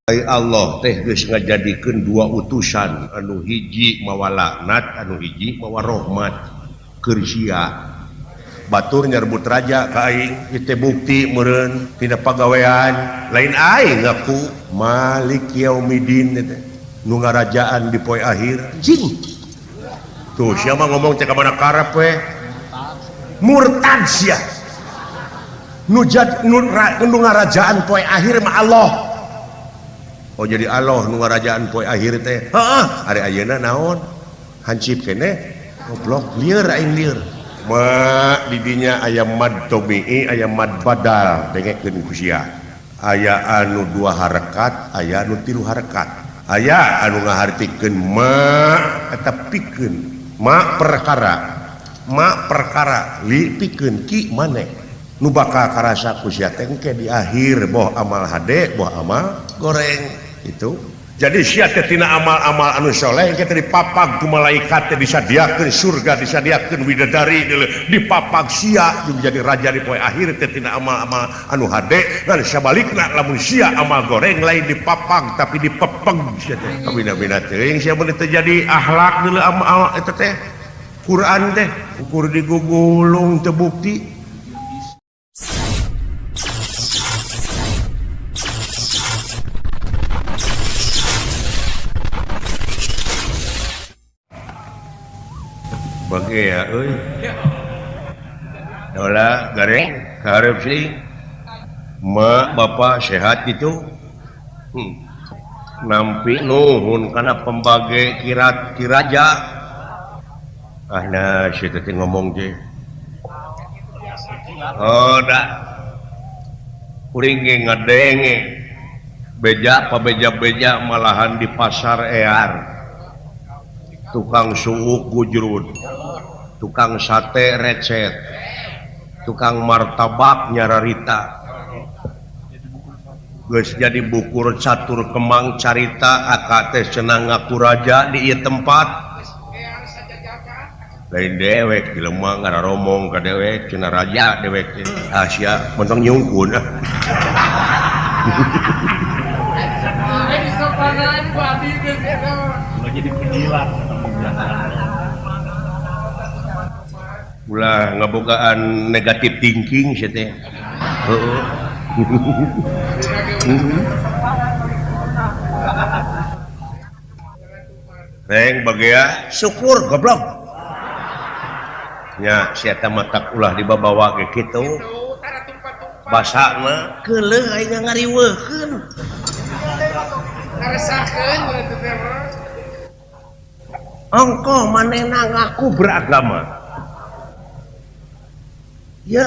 Allah teh geus ngajadikeun dua utusan, anu hiji mawa laknat, anu hiji mawa rahmat keur sia. Batur nyerbut raja ka aing, ieu teh bukti meureun tina pagawean, lain aing ngaku Malik Yaumidin teh nu ngarajaan di poe akhir. Jing. Tuh sia mah ngomong teh ka mana karep we. Murtad sia. Nu nu ngarajaan poe akhir mah Allah. Oh jadi Allah nu ngarajaan poe akhir teh. Heeh, ari ayeuna naon? Hancip keneh. Goblok lieur aing lieur. Ma di dinya aya mad tobi'i, aya mad badal, dengekeun ku sia. Aya anu dua harakat, aya anu tilu harakat. Aya anu ngahartikeun ma eta pikeun, ma perkara. Ma perkara li pikeun ki maneh. Nu bakal karasa ku sia teh engke di akhir boh amal hade, boh amal goreng. Itu jadi sia teh tina amal-amal anu soleh engke teh dipapag ku malaikat teh disadiakeun surga, disadiakeun widadari, dipapag sia jeung jadi raja di poe akhir teh tina amal-amal anu hade. Ngan sabalikna lamun sia amal goreng lain dipapag tapi dipepeng sia teh. Kabina-bina teuing sia mun teu jadi akhlak deuleu amal eta teh Quran teh ukur digugulung teu bukti. Bagi ya, euy. Dola gareng karep sih. Ma bapak sehat gitu. Nampi nuhun kana pembage kirat kiraja. Ah nah si teh ngomong teh. Oh da. Kuring ge ngadenge. Beja pabeja-beja malahan di pasar ear. Tukang suuk gujrud, tukang sate recet, tukang martabak nyararita, geus jadi bukur catur kemang carita akak teh cenah ngaku raja di ieu tempat. Lain dewek jelema ngararomong ka dewek cenah raja dewek teh. Ah sia montong nyungkun ah. Jadi penjilat. Ulah ngabogaan negatif thinking sia teh. Heeh. Reng bagea syukur goblok. Nya sia teh matak ulah dibabawa ge kitu. Basana keuleuh aing ngariweuhkeun. Ngaresakeun teh. Ongkoh manehna ngaku beragama. Ya,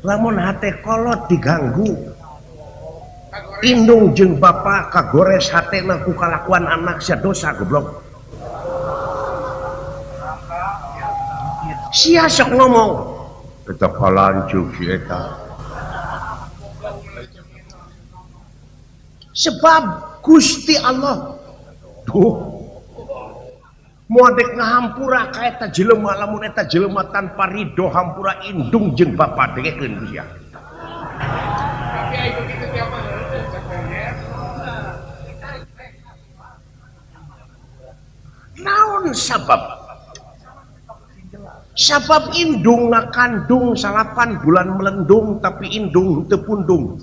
lamun hate kolot diganggu. Indung jeung bapa kagores hatena ku kalakuan anak sia dosa goblok. Sia sok ngomong, eta kalanjuk si eta. Sebab Gusti Allah duh modek ngahampura ka eta jelema lamun eta jelema tanpa ridho hampura indung jeung bapa dengekeun ku sia. Naon sabab? Sabab indung ngakandung 9 bulan melendung tapi indung teu pundung.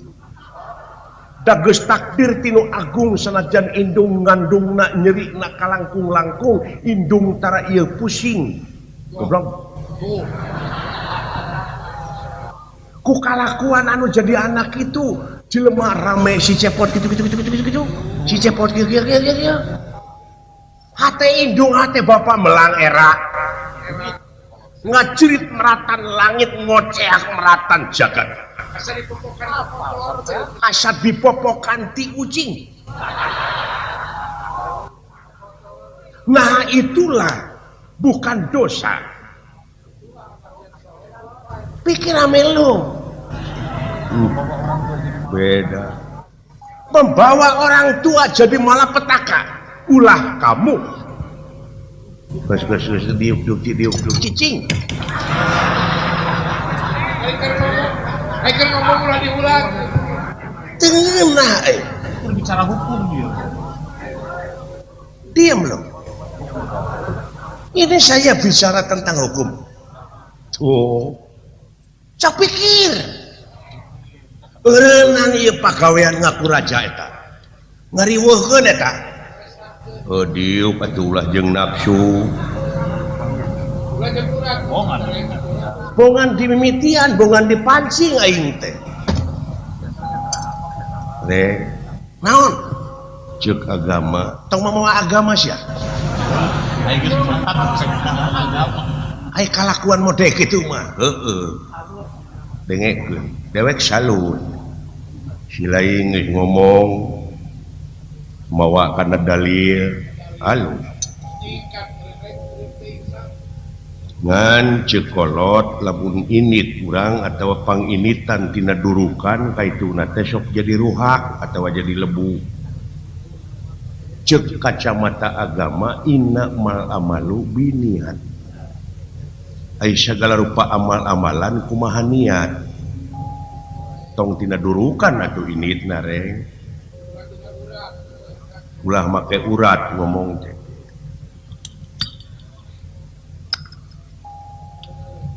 Dageus takdir tinu agung sanajan indung ngandungna nyerina kalangkung-langkung indung tara ieu pusing. Goblok. Ku kalakuan anu jadi anak itu jelema rame si cepot gitu gitu gitu gitu gitu. Si cepot kieu kieu kieu kieu. Hate indung hate bapak melang era. Ngajerit meratan langit ngoceak meratan jagat. Asa dipopokan ti ucing. Nah itulah bukan dosa. Pikir ame lu. Beda. Membawa orang tua jadi malapetaka. Ulah kamu. Gus gus gus diuk diuk diuk diuk cicing. Aiker ngomong ulah diulang. Tengenah. Itu bicara hukum dia. Diam loh. Ini saya bicara tentang hukum. Tuh. Cak pikir. Eureunang ieu pagawean ngaku raja eta. Ngariweuhkeun eta. Oh diuk atuh ulah jeung nafsu. Bongan dimimitian, bongan dipancing aing teh. Rek, naon? Ceuk agama, tong mamawa agama sia. Ai kalakuan mode kitu mah. Heeh. Dengekeun, dewek salun. Si lain geus ngomong mawa kana dalil, alus. Ngan cekolot lamun init urang atawa panginitan tina durukan kaituna teh sok jadi ruhak atawa jadi lebu. Cek kacamata agama inna mal amalu biniat. Ai sagala rupa amal-amalan kumaha niat. Tong tina durukan atuh initna reng. Ulah make urat ngomong teh.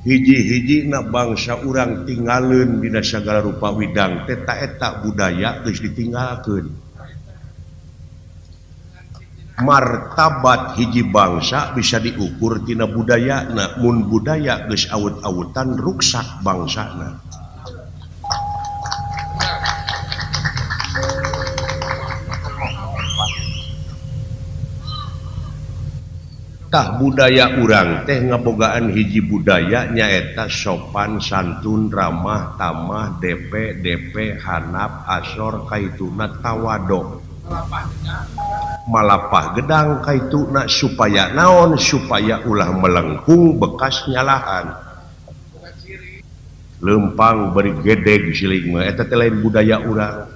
Hiji-hiji na bangsa urang tinggaleun dina sagala rupa widang teh ta eta budaya geus ditinggalkeun. Martabat hiji bangsa bisa diukur tina budayana, mun budaya geus awut-awutan ruksak bangsana. Tah budaya urang teh ngabogaan hiji budaya nyaeta sopan santun ramah tamah DP DP hanap asor kaituna tawado malapah gedang kaituna supaya naon supaya ulah melengkung bekas nyalahan lempang beri gedeg siling mah eta teh lain budaya urang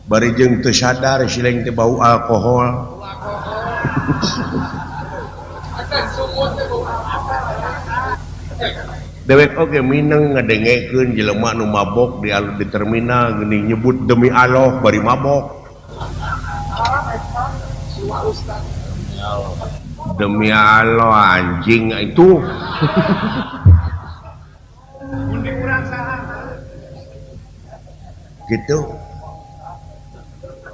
bari jeung teu sadar siling teh bau alkohol. Dewek oge mineng ngadengekeun jelema nu mabok di alun di terminal geuning nyebut demi Allah bari mabok. Demi Allah anjing itu. Gitu.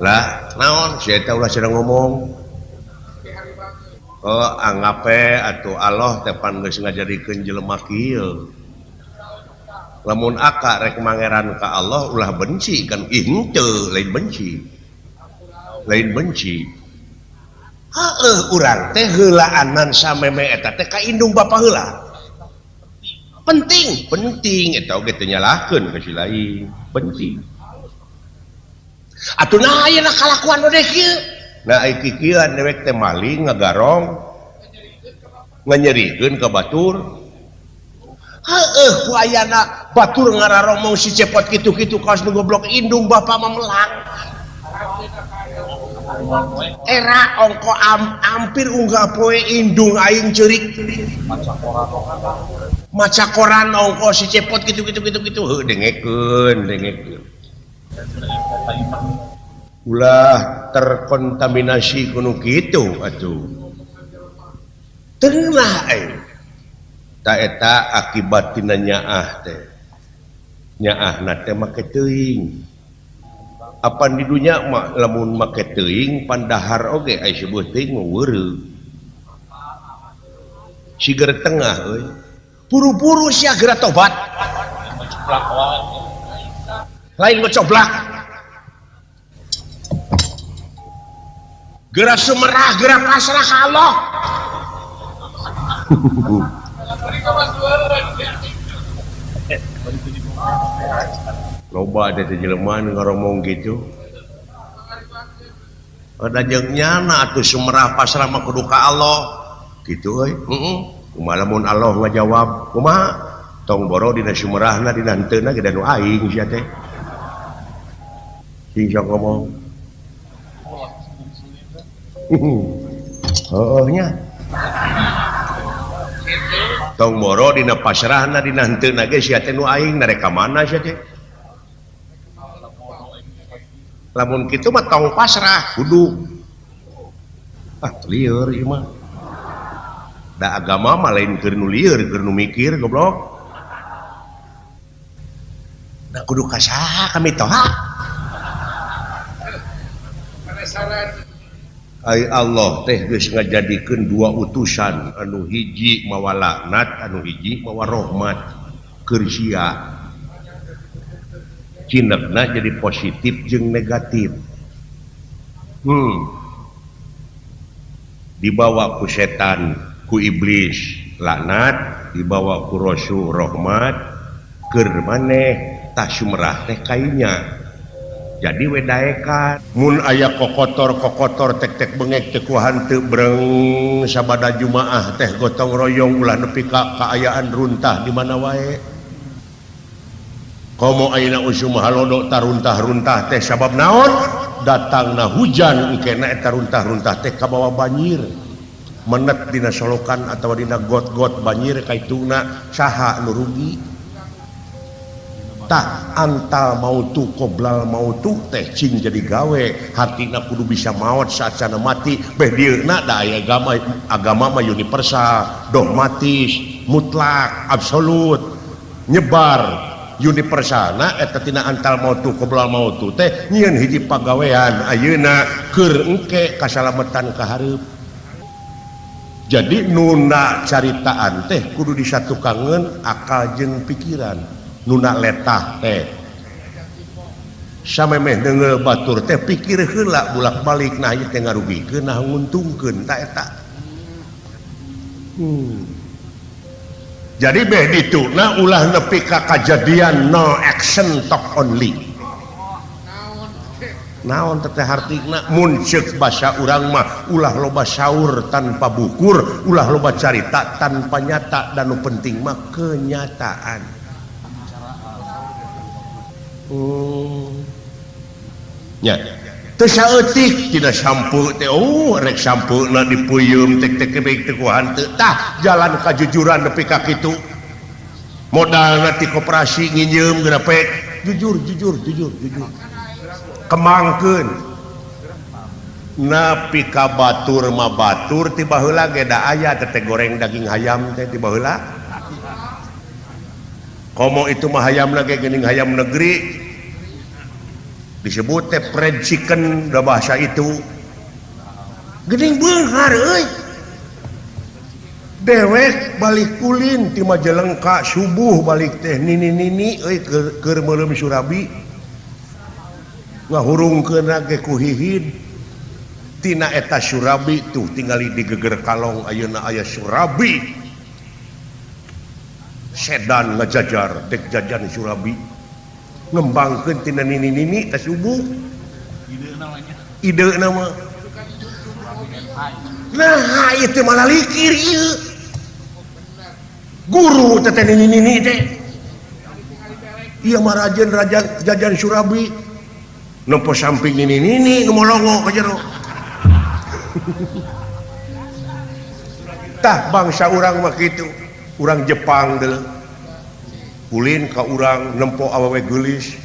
Lah, naon si eta ulah sedang ngomong. Oh, anggape atuh Allah teh pan geus ngajadikeun jelema kieu. Lamun aka rek mangeran ka Allah ulah benci kan ih henteu lain benci. Lain benci. Heueuh urang teh heulaanan sameme eta teh ka indung bapa heula. Penting, penting eta oge teu nyalahkeun ka si lain, penting. Atuh nah ayeuna kalakuan nu kieu. Nah ai kikieuan dewek teh maling ngagarong nganyerikeun ka batur. Heueuh ku ayana batur ngararomong si cepot kitu-kitu kaos nu goblok indung bapa mah melang. Era ongko ampir unggah poe indung aing ceurik. Maca koran ongko si cepot kitu-kitu kitu-kitu heuh dengekeun dengekeun. Ulah terkontaminasi kuno kitu atuh. Tengah euy. Ta eta akibat tina nyaah teh. Nyaahna teh make teuing. Apan di dunya mah lamun make teuing pandahar oge aya sebuah teuing mah weureu. Siger tengah euy. Buru-buru sia geura tobat. Lain ngocoblak. Geura sumerah, geura pasrah ka Allah. Loba ada teh jelema nu ngaromong kitu. Ada jeung nyana atuh sumerah pasrah mah kudu ka Allah. Kitu euy. Heeh. Kumaha lamun Allah ngajawab, kumaha? Tong boro dina sumerahna dina henteuna ge da nu aing sia teh. Sing sok ngomong. Heueuh nya. Tong boro dina pasrahna dina henteuna ge sia teh nu aing narek ka mana sia teh. Lamun kitu mah tong pasrah kudu. Ah lieur ieu mah. Da agama mah lain keur nu lieur, keur nu mikir goblok. Da kudu ka saha kami toha? Ai Allah teh geus ngajadikeun dua utusan, anu hiji mawa laknat, anu hiji mawa rahmat keur sia. Cinekna jadi positif jeung negatif. Dibawa ku setan, ku iblis laknat, dibawa ku rasul rahmat, keur maneh tah sumerah teh kainya. Jadi wedaekan mun aya kokotor-kokotor tek-tek bengek teu kuahan teu breng sabada jumaah teh gotong royong ulah nepi ka kaayaan runtah di mana wae. Komo ayeuna usum halodo taruntah-runtah teh sabab naon? Datangna hujan engkena eta runtah-runtah teh kabawa banjir. Menet dina solokan atawa dina got-got banjir kaituna saha nu rugi? Tah antal mautu qoblal mautu teh cing jadi gawe hatina kudu bisa maot saacana mati beh dieuna da aya agama, agama mah universal dogmatis mutlak absolut nyebar universalna eta tina antal mautu qoblal mautu teh nyieun hiji pagawean ayeuna keur engke kasalametan ka hareup. Jadi nuna caritaan teh kudu disatukangeun akal jeung pikiran. Nuna letah teh samemeh deungeul batur teh pikir heula bolak-balik nah ieu teh ngarugikeun nah nguntungkeun ta eta. Jadi beh dituna ulah nepi ka kajadian no action talk only. Naon teh hartina mun ceuk basa urang mah ulah loba saur tanpa bukur, ulah loba carita tanpa nyata dan nu penting mah kenyataan. Nya teu saeutik tina sampu teh oh rek sampuna dipeuyeum tek tek baik teu kuahan teu tah jalan kajujuran nepi ka kitu modalna ti koperasi nginjeum geura pek jujur jujur jujur jujur kemangkeun nepi ka batur mah batur ti baheula ge da aya teh goreng daging hayam teh ti baheula. Komo itu mah hayam lagi geuning hayam negeri disebut teh fried chicken da bahasa itu geuning beunghar euy dewek balik kulin ti Majalengka subuh balik teh nini-nini euy keur meuleum surabi ngahurungkeun ge ku hihid tina eta surabi tuh tingali di geger kalong ayeuna aya surabi sedan ngajajar dek jajan surabi ngembangkeun tina nini-nini ta subuh ide nama nah ieu teh malah likir ieu guru teh nini-nini teh ieu mah rajen raja jajan surabi nempo samping nini-nini nu molongo ka jero. Tah bangsa urang mah kitu. Urang Jepang deuleu ulin ka urang nempo awewe geulis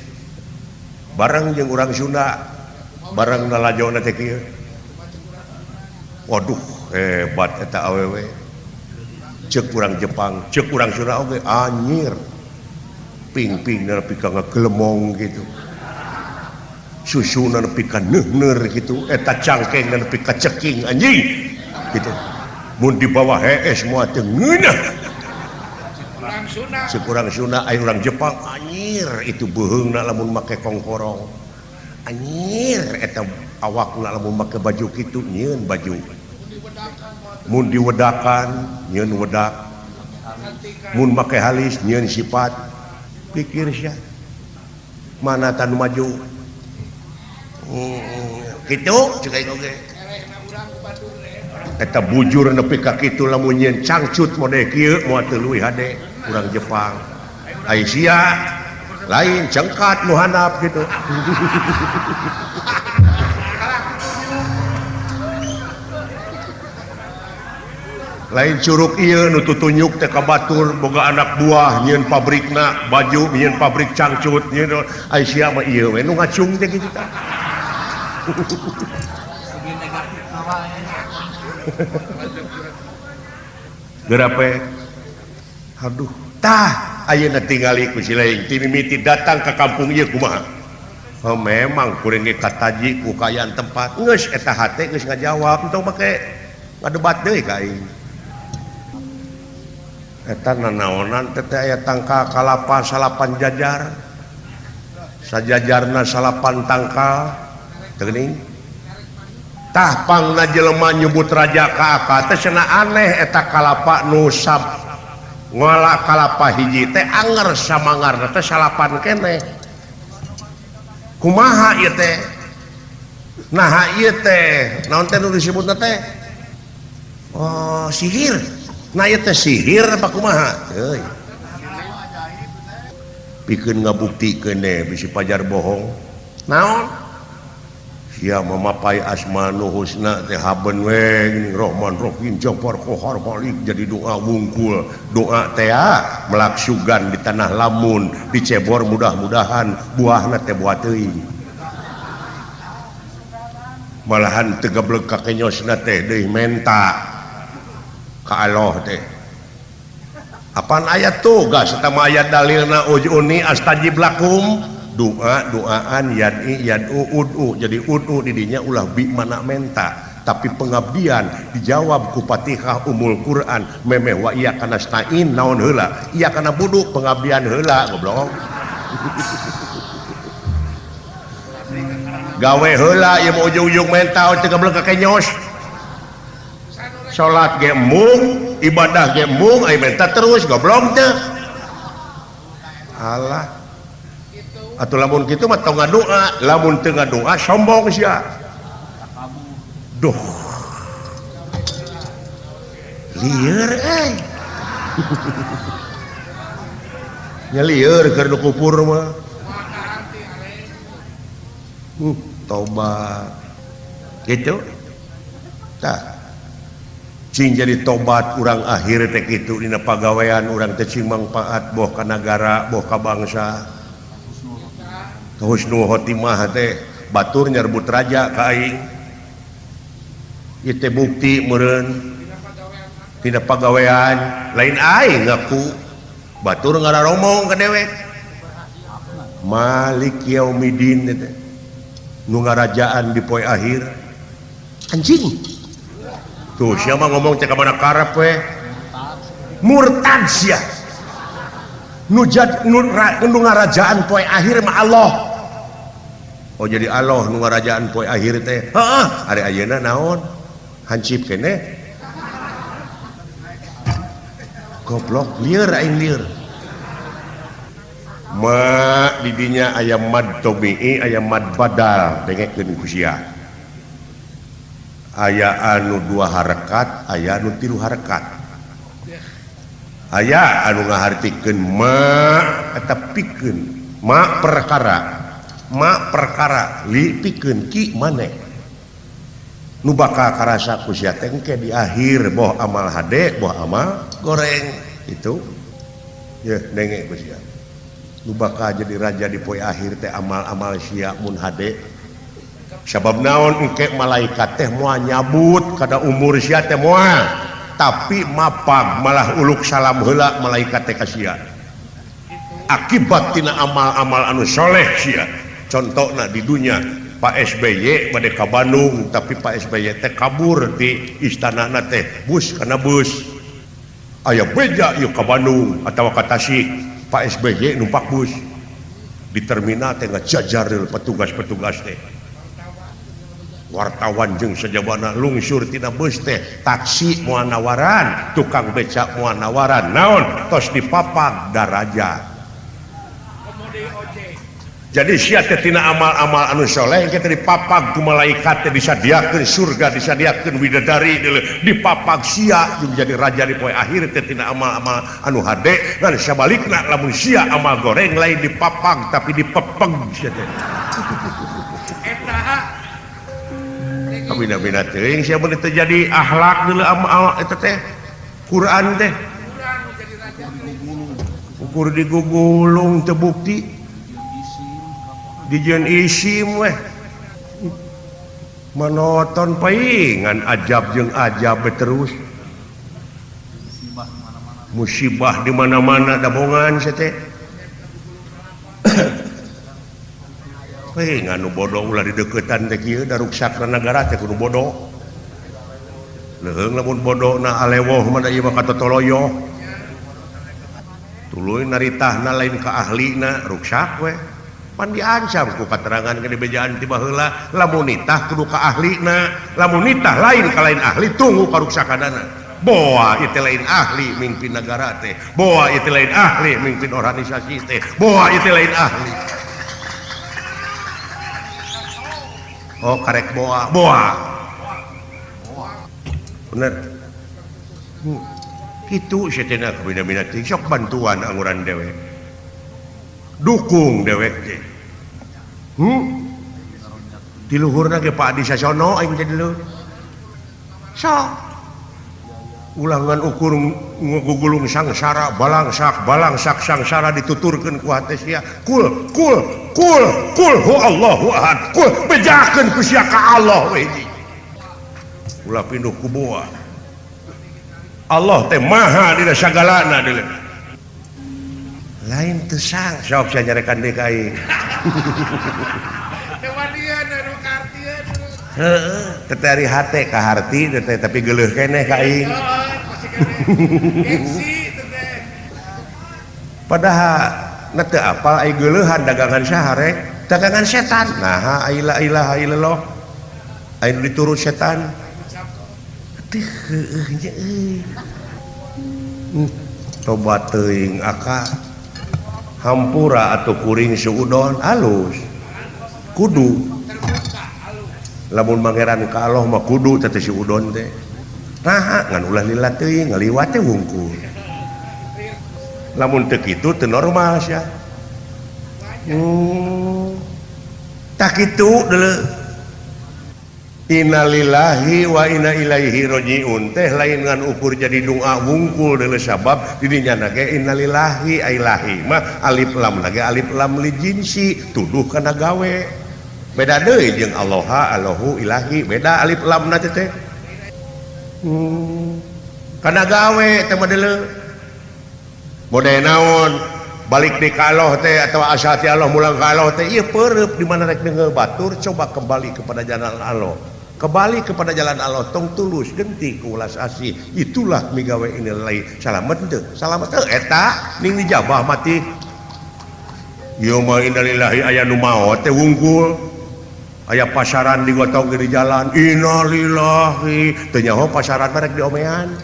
bareng jeung urang Sunda bareng nalajona teh kieu. Waduh hebat eta awewe ceuk urang Jepang ceuk urang Sunda oge anjir ping-ping nepi ka ngagelemong gitu susuna nepi ka neuhneur gitu eta cangkeng nepi ka ceking anjing gitu mun dibawa hees moal teu ngeunah. Sekurang Sunda ayo orang Jepang anjir itu beuheungna lamun make kongkorong anjir eta awakna lamun make baju kitu nyieun baju mun diwedakan nyieun wedak mun make halis nyieun sifat pikir sia mana tanu maju kitu ceuk aing oge eta bujur nepi ka kitu lamun nyieun cangcut mode kieu moal teu leuwih hade urang Jepang Aisyah lain cengkat nu handap gitu. Lain curug ieu nu tutunyuk teh ka batur boga anak buah nyieun pabrikna baju nyieun pabrik cangcut nyieun Aisyah mah ieu we nu ngacung teh kitu tah. Gerape aduh tah ayeuna tingali ku si laing ti mimiti datang ka kampung ieu kumaha. Oh, memang kuring ge kataji ku kaayaan tempat geus eta hate geus ngajawab entong make ngadebat deui ka aing. Eta nanaonan teh aya tangkal kalapa salapan jajar sajajarna salapan tangkal teu geuning. Tah pangna jelema nyebut raja ka aka teh cenah aneh eta kalapa nu sab ngola kalapa hiji teh anger samangarna teh salapan keneh. Kumaha ieu teh? Naha ieu teh naon teh nu disebutna teh? Oh, sihir. Nah ieu teh sihir apa kumaha? Euy. Pikeun ngabuktikeun deh bisi pajar bohong. Naon? Sia mamapai asma nu husna teh haben we geuning Rahman Rahim Jabbar Qahar Malik jadi doa wungkul. Doa teh melaksugan di tanah lamun dicebor mudah-mudahan buahna teh buah teuing. Malahan teu gablek ka kenyosna teh deui menta ka Allah teh. Apaan ayat tugas eta mah ayat dalilna ujuni astajib lakum. Doa doaan yad'i yad'u ud'u jadi ud'u didinya ulah bi mana menta tapi pengabdian dijawab ku Fatihah Ummul Quran memeh wa iya kana stain naon heula iya kana budu pengabdian heula goblok gawe heula ieu mah ujung-ujung menta teu gablek ka kenyos salat ge embung ibadah ge embung aya menta terus goblok teu alah. Atau lamun kitu mah tong ngadoa, lamun teu ngadoa sombong sia. Duh. Lieur euy. Nya lieur keur nu kupur mah. Tobat. Gitu. Tah. Cing jadi tobat urang akhir teh kitu dina pagawean urang teh cing mangpaat boh ka nagara, boh ka bangsa. Husnul khotimah teh batur nyerbut raja ka aing. Ieu teh bukti meureun tina pagawean lain aing ngaku batur ngararomong ka dewek. Malik yaumidin teh nu ngarajaan di poe akhir. Anjing. Tuh sia mah ngomong teh ka mana karep we. Murtad sia. Nu ngarajaan poe akhir mah Allah. Oh jadi Allah nu ngarajaan poe akhir teh. Heeh, ari ayeuna naon? Hancip keneh. Goblok lieur aing lieur. Ma didinya aya mad tobi'i aya mad badal dengekeun ku sia. Aya anu dua harakat, aya anu tilu harakat. Aya anu ngahartikeun ma eta pikeun ma perkara li pikeun ki maneh nu bakal karasa ku sia teh engke di akhir boh amal hade boh amal goreng itu yeuh denge ku sia nu bakal jadi raja di poe akhir teh amal-amal sia mun hade sabab naon engke malaikat teh moal nyabut kada umur sia teh moal tapi mapag malah uluk salam heula malaikat teh ka sia akibat tina amal-amal anu soleh sia. Contohna di dunia Pak SBY bade ka Bandung tapi Pak SBY teh kabur di istanana teh bus kana bus aya beja ieu ka Bandung atawa ka Tasik Pak SBY numpak bus di terminal teh ngajajar petugas-petugas teh wartawan jeung sajabana lungsur tina bus teh taksi moal nawaran tukang becak moal nawaran naon tos dipapag daraja. Jadi sia teh tina amal-amal anu soleh engke teh dipapag ku malaikat teh disadiakeun surga disadiakeun widadari dipapag sia jeung jadi raja di poe akhir teh tina amal-amal anu hade ngan sabalikna lamun sia amal goreng lain dipapag tapi dipepeg sia teh. Eta kabina-bina teuing sia mun teu jadi akhlak deuleu amal eta teh Quran teh ukur digugulung teu bukti dijieun isim weh. Menoton paingan ajab jeung ajab terus. Musibah di mana-mana dabongan sia teh. Paingan nu bodoh ulah dideukeutan teh kieu da ruksakna nagara teh kudu bodoh. Leuheung lamun bodohna alewoh mah da ieu mah katotoloyo. Tuluy naritahna lain ka ahlina ruksak we. Pan diancam ku katerangan ke dibejaan ti baheula lamun nitah kudu ka ahlina, lamun nitah lain ka lain ahli tunggu karuksakanana. Boa ieu teh lain ahli mimpin nagara teh, boa ieu teh lain ahli mimpin organisasi teh, boa ieu teh lain ahli. Oh karek boa, boa. Bener. Kitu sia teh na kabina-bina teh sok bantuan anguran dewek. Dukung dewek teh. Di luhurna ge Pak Adi Sasono aing teh dulu. Sok ulangan ukur ngugulung sangsara balangsak balangsak sangsara dituturkeun ku hate sia. Kul kul kul kul hu Allahu ahad. Kul bejakeun ku sia ka Allah we hiji. Ulah pinduh ku boa. Allah teh maha dina sagalana deuleu. Lain teu sang sok sia nyarekan deui ka aing. Teu wanian anu kaartieun. Heeh, teh ari hate ka harti teh tapi geuleuh keneh ka aing. Gengsi teh. Padahal na teu apal ai geuleuhan dagangan saha rek? Dagangan setan. Naha ai la ilaha illallah. Ai nu diturut setan. Teu heueuh nya euy. Tobat teuing aka. Hampura atau kuring suudon alus. Kudu. Lamun mangeran ka Allah mah kudu teh si udon teh. Naha ngan ulah lila teuing ngaliwat teh wungkul. Lamun teu kitu teu normal sia. Tah kitu deuleu. Innalillahi wa inna ilaihi rajiun teh lain ngan ukur jadi doa wungkul deuleu sabab di dinya ge innalillahi ailahi mah alif lam lagi alif lam li jinsi tuduh kana gawe. Beda deui jeung Alloha Allahu ilahi beda alif lam na teh. Kana gawe teh mah deuleu. Model naon balik di ka Allah teh atawa asal ti Allah mulang ka Allah teh ieu peureub di mana rek deungeul batur coba kembali kepada jalan Allah. Kembali kepada jalan Allah tong tulus genti ku ulas asih. Itulah migawe inillahi salamet teu salamet teu eta ning dijabah mati. Ieu mah innalillahi aya nu maot teh wungkul. Aya pasaran digotong di jalan innalillahi teu nyaho pasaran mah rek diomean.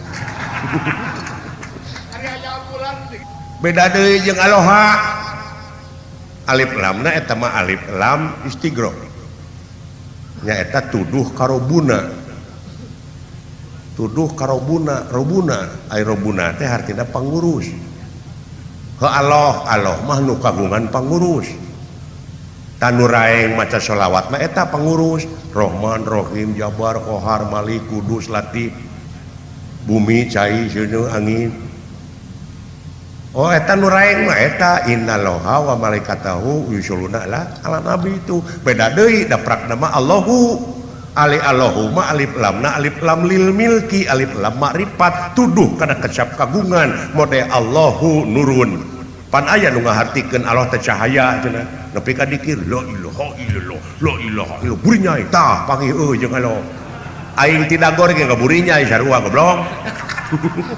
Beda deui jeung aloha. Alif lamna eta mah alif lam istighro. Nyaeta tuduh karobuna. Tuduh karobuna, robuna. Ai robuna teh hartina pangurus. He Allah, Allah mah nu kagungan pangurus. Tanu raeng maca sholawat mah eta pangurus. Rahman, Rahim, Jabar, Qahar, Malik, Kudus, Latif. Bumi, cai, seuneu, angin. Oh eta nu raeng mah eta innallaha wa malaikatahu yusholluna ala nabi itu. Beda deui da prakna mah Allahu. Ali Allahu ma alif lamna alif lam lil milki alif lam makrifat tuduh kana kecap kagungan mode Allahu nurun. Pan aya nu ngahartikeun Allah teh cahaya cenah. Nepi ka dikir la ilaha illallah la ilaha illallah burinyai tah panggih euy jeung Allah. Aing ti dagor ge ngaburinyai sarua goblok.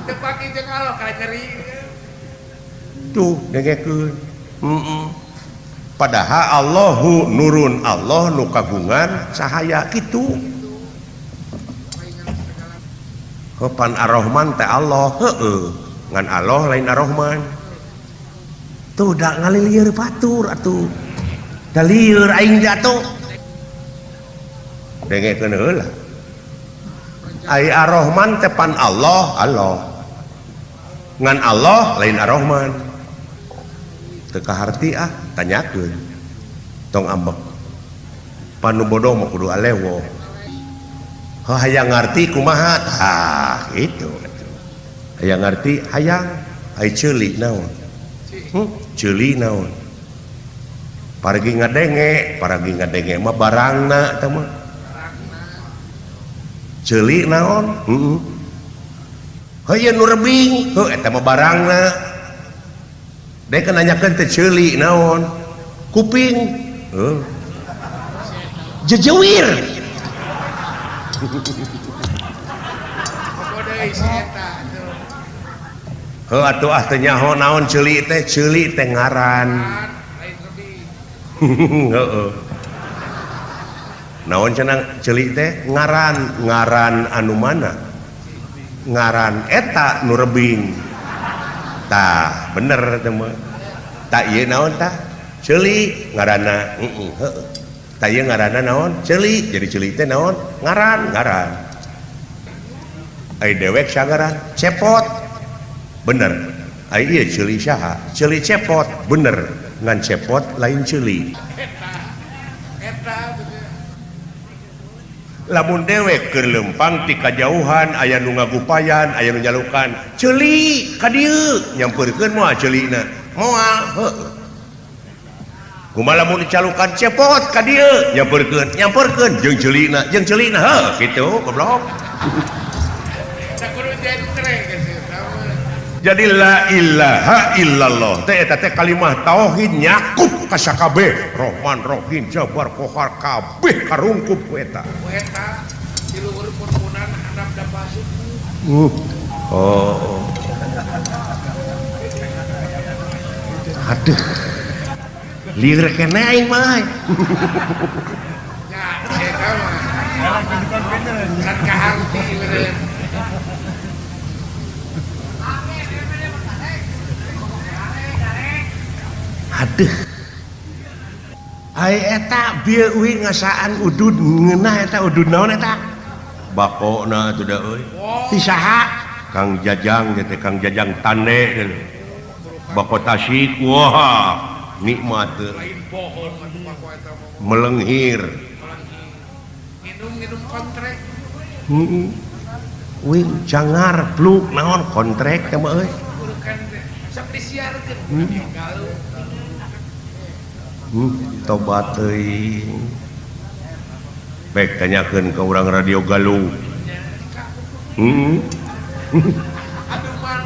Teu panggih jeung Allah ka nyeri. Tuh dengekeun. Padahal Allahu nurun Allah nu kagungan cahaya kitu. Pan Ar-Rahman teh Allah heueuh. Ngan Allah lain Ar-Rahman. Tuh da ngalilieur batur atuh. Da lieur aing teh atuh. Dengekeun heula. Ai Ar-Rahman teh pan Allah, Allah. Ngan Allah lain Ar-Rahman. Teu kaharti ah tanyakeun. Tong ambek. Pan nu bodoh mah kudu alewo. Heuh hayang ngarti kumaha? Tah kitu. Hayang ngarti hayang ai ceuli naon? Ceuli naon? Paragi ngadenge mah barangna teh mah. Ceuli naon? Heeh. Heuh nu rebing, heuh eta mah barangna. Dek nanyakeun teh ceuli naon? Kuping. Heuh. Jejewir. Heuh atuh ah teu nyaho naon ceuli teh ngaran. Heeh. Naon cenah ceuli teh ngaran, ngaran anu mana? Ngaran eta nu rebing. Tah, bener teh mah. Tah ieu naon tah? Ceuli ngaranna. Heeh, heeh. Tah ieu ngaranna naon? Ceuli. Jadi ceuli teh naon? Ngaran, ngaran. Ai dewek sangaran cepot. Bener. Ai ieu ceuli saha? Ceuli cepot. Bener. Ngan cepot lain ceuli. Lamun dewek keur lempang ti kajauhan aya nu ngagupayan, aya nu nyalukan. Ceuli ka dieu nyampeurkeun moal ceulina. Moal, heuh. Kumaha lamun dicalukan cepot ka dieu nyampeurkeun, nyampeurkeun jeung ceulina heuh kitu goblok. Jadi la ilaha illallah teh eta teh kalimah tauhid nyakup ka sakabeh Rahman Rahim Jabar Qahar kabeh karungkup ku eta. Ku eta di luhur pun-punan handap da basuku. Oh. Aduh. Lieur keneh aing mah. Ya, eta mah. Can kaharti meureun. Aduh. Ai eta bieu uing ngasaan udud ngeunah eta udud naon eta? Bakona atuh da euy. Ti saha? Kang Jajang teh Kang Jajang Tande teh. Bako Tasik wah nikmat teu. Melenghir. Minum-minum kontrek. Heeh. Uing cangar pluk naon kontrek teh mah euy. Sok disiarkeun. Tobat teuing. Baik tanyakeun ka urang Radio Galuh.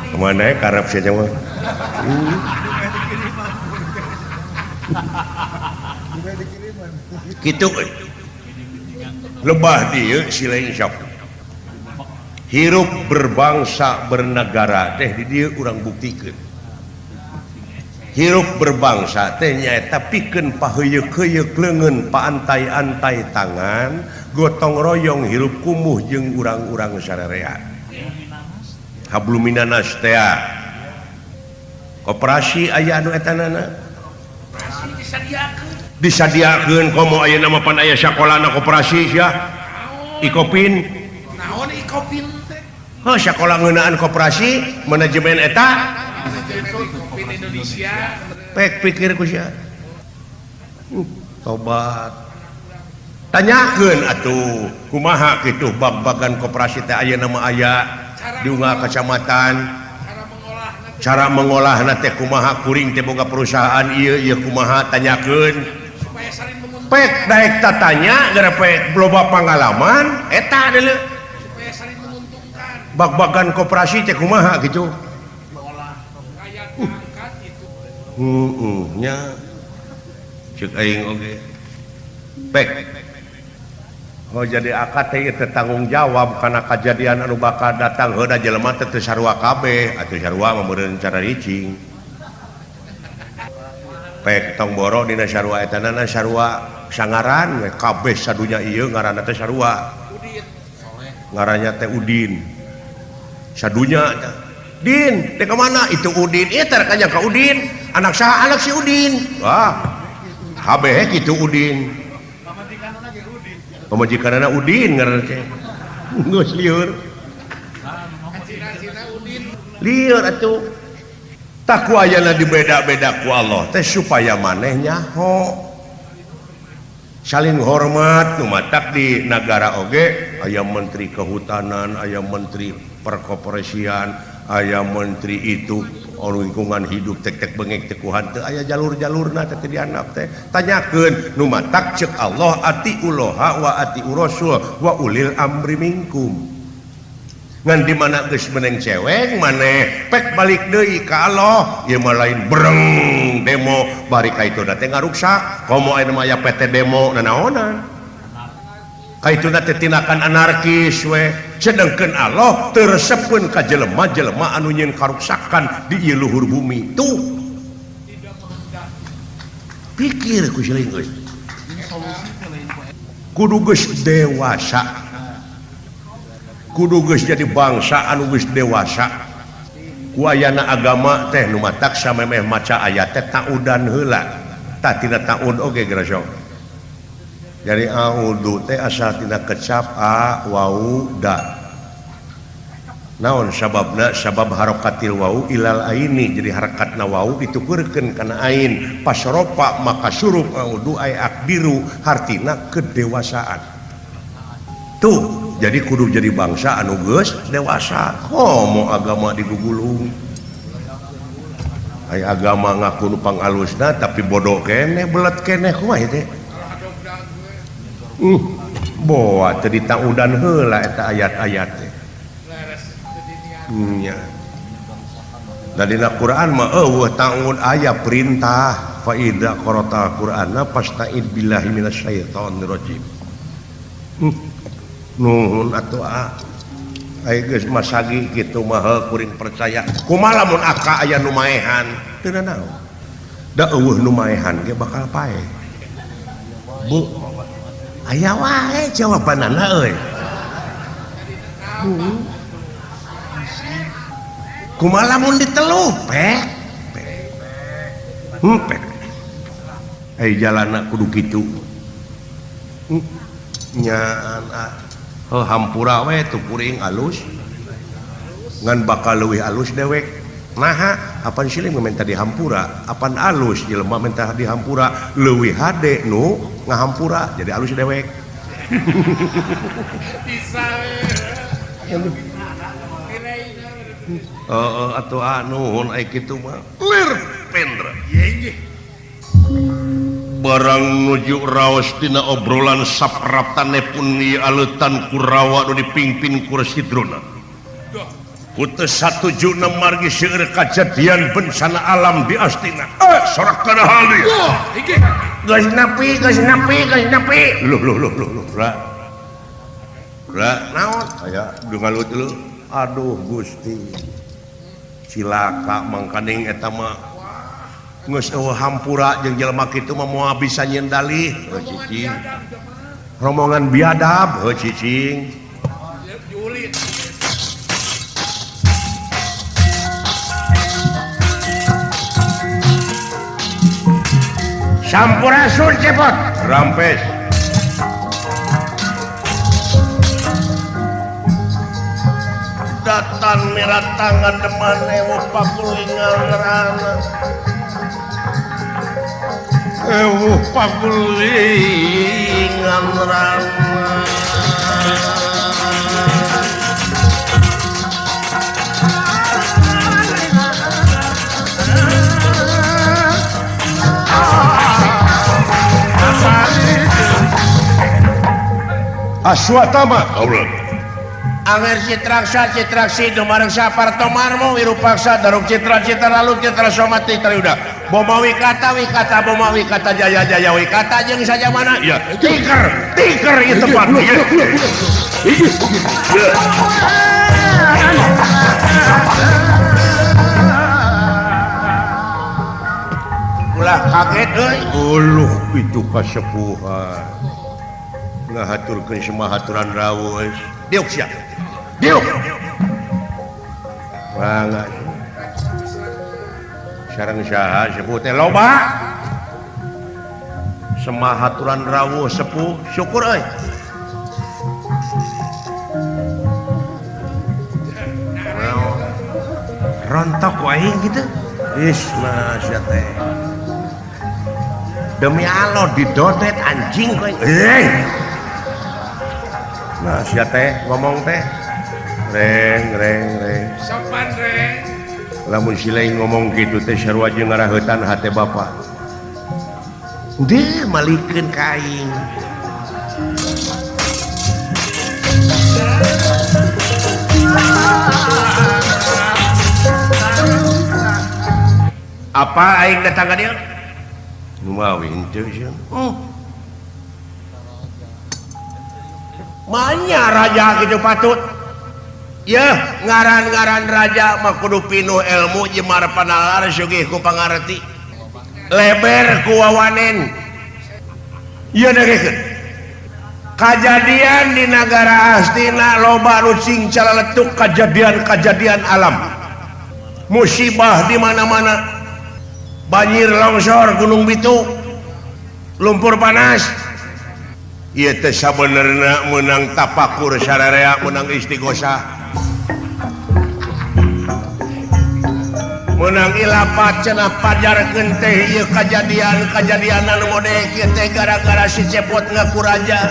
Kemana karep sia mah. Kitu euy. Lebah dieu si lain sok. Hirup berbangsa bernegara teh di dieu urang buktikeun. Hirup berbangsa teh nyaeta pikeun paheuyeuk-heuyeuk leungeun paantai-antai tangan gotong royong hirup kumuh jeung urang-urang sarerea. Habluminanas teh koperasi aya anu etanana disadiakeun komo ayeuna mah pan aya sakolana koperasi sia Ikopin naon Ikopin teh heuh sakola ngeunaan koperasi manajemen eta Ikopin Indonesia pek pikir ku sia. Tobat tanyakeun atuh kumaha kitu bag-bagan koperasi teh ayeuna mah aya di unggal kecamatan cara mengolahna teh kumaha kuring teh boga perusahaan ieu ieu kumaha tanyakeun pek daek tatanya gara pek loba pangalaman eta deuleu supaya saling menguntungkan bag-bagan koperasi teh kumaha kitu heeh nya ceuk aing oge pek oh jadi akad teh ieu teh tanggung jawab kana kajadian anu bakal datang heuh da jelema teh teu sarua kabeh atuh sarua mah meureun cara ricing pek tong boro dina sarua eta na sarua sangaran we kabeh sadunya ieu ngaranna teh sarua Udin ngarannya teh Udin sadunya Din teh ka mana itu Udin ieu teh kanya ka Udin anak saha anak si Udin wah kabeh kitu Udin pamajikanana Udin ngaranna teh geus lieur lieur atuh tah ku ayana dibeda-beda ku Allah teh supaya maneh nyaho saling hormat nu matak di nagara oge aya menteri kehutanan aya menteri perkoperasian aya menteri itu Lingkungan hidup tek-tek bengek tekuhan teu aya jalur-jalurna teh dianap teh tanyakeun nu matak ceuk Allah atiullaha wa atiur rasul wa ulil amri minkum ngan di mana geus meneng cewek maneh pek balik deui ka Allah ieu mah lain breng demo bari ka itu teh ngaruksak komo aya mah aya PT demo nanaonan kaituna teh tindakan anarkis we sedengkeun Allah teu resepeun ka jelema-jelema anu nyieun karuksakan di ieu luhur bumi tuh pikir ku siling geus kudu geus dewasa kudu geus jadi bangsa anu geus dewasa ku ayana agama teh nu matak samemeh maca ayat teh taudan heula tah tina taud oge geura. Jadi audu teh asal tina kecap a wau da. Naon sababna? Sabab harokatil wau ilal aini. Jadi harakatna wau ditukurkeun kana ain. Pas ropa maka surup audu ay akbiru hartina kedewasaan. Tuh, jadi kudu jadi bangsa anu geus dewasa. Komo agama digugulung. Ay agama ngaku nu pangalusna tapi bodoh keneh belet keneh kumaha teh. Boa teu ditaudan heula eta ayat-ayat teh. Nya. Da dina Quran mah eueuh taun aya perintah fa idza qara'ta Qur'ana fasta'id billahi minasyaitonir rajim. Nuhun atuh ah. Ai geus masagi kitu mah kuring percaya. Kumaha lamun aka aya nu maehan? Teu nanaon. Da eueuh nu maehan ge bakal paeh. Bu aya wae jawabanana euy. Kumaha lamun diteluh pek pek. Pek. Ai jalanna kudu kitu. Nyaan heuh hampura we tuh kuring alus. Ngan bakal leuwih alus dewek. Naha apan siling menta dihampura, apan alus jelema menta dihampura leuwih hade nu ngahampura jadi alus dewek. Bisa heeh atuh nuhun ai kitu mah lir pendra. Barang nuju raos dina obrolan sapraptane pun ieu aleutan Kurawa nu dipimpin ku Resi Drona. Ku teu satujuna margi seueur kajadian bencana alam di Astina. Sorak kana hal dieu. Geus nepi, geus nepi, geus nepi. Loh loh loh loh loh. Ra. Ra naon? Aya ngalut lu. Aduh Gusti. Cilaka mangkaning eta mah. Geus eueuh hampura jeung jelema kitu mah moal bisa nyieun dalih. Heuh cicing. Rombongan biadab heuh cicing. Sampurasun cepot rampes. Datang miratangan deman ewuh pakulingan rana. Ewuh pakulingan rana. Aswatama kaula. Anger citraksa citraksi dumarengsa partomarmo wirupaksa daruk citra citra lalu citra somati triyuda. Boma wikata wikata boma wikata jaya jaya wikata jeung saja mana? Ya, tiker tiker ieu tempat. Ulah kaget euy. Uluh itu kasepuhan. Ngahaturkeun semua haturan rawuh. Diuk sia. Diuk. Mangga. Sareng saha sepuh teh loba. Semah haturan rawuh sepuh syukur euy. Rontok ku aing kitu. Is masya teh. Demi Allah didodet anjing kowe. Eh. Nah, sia teh ngomong teh. Reng reng reng. Sopan reng. Lamun silai ngomong kitu teh sarua jeung ngaraheutan hate bapa. Deui malikeun ka aing. Apa aing datang ka dieu? Nu mawi henteu sieun. Manya raja kitu patut. Yeuh, ngaran-ngaran raja mah kudu pinuh ilmu jemar panalar sugih ku pangarti. Leber ku wawanen. Ieu dengekeun. Kajadian di nagara Astina loba nu cing calaletuk kajadian-kajadian alam. Musibah di mana-mana. Banjir longsor Gunung Bitu, lumpur panas. Ieu teh sabenerna meunang tapakur sararea, meunang istighosah. Meunang ilapat cenah pajarkeun teh ieu kajadian-kajadian anu mode kieu teh gara-gara si Cepot ngaku raja.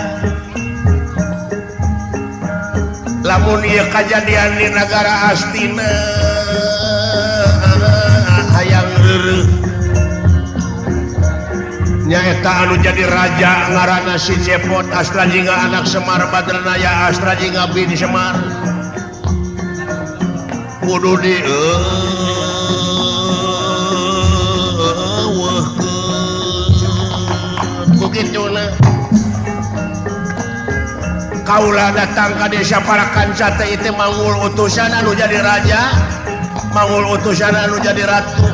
Lamun ieu kajadian di nagara Astina hayang reureuh. Nyaeta anu jadi raja ngaranna si Cepot Astrajingga anak Semar Badranaya Astrajingga bin Semar. Kudu di eueuhkeun ku kituna. Kaula datang ka desa Parakanca teh ieu mangul utusan anu jadi raja, mangul utusan anu jadi ratu,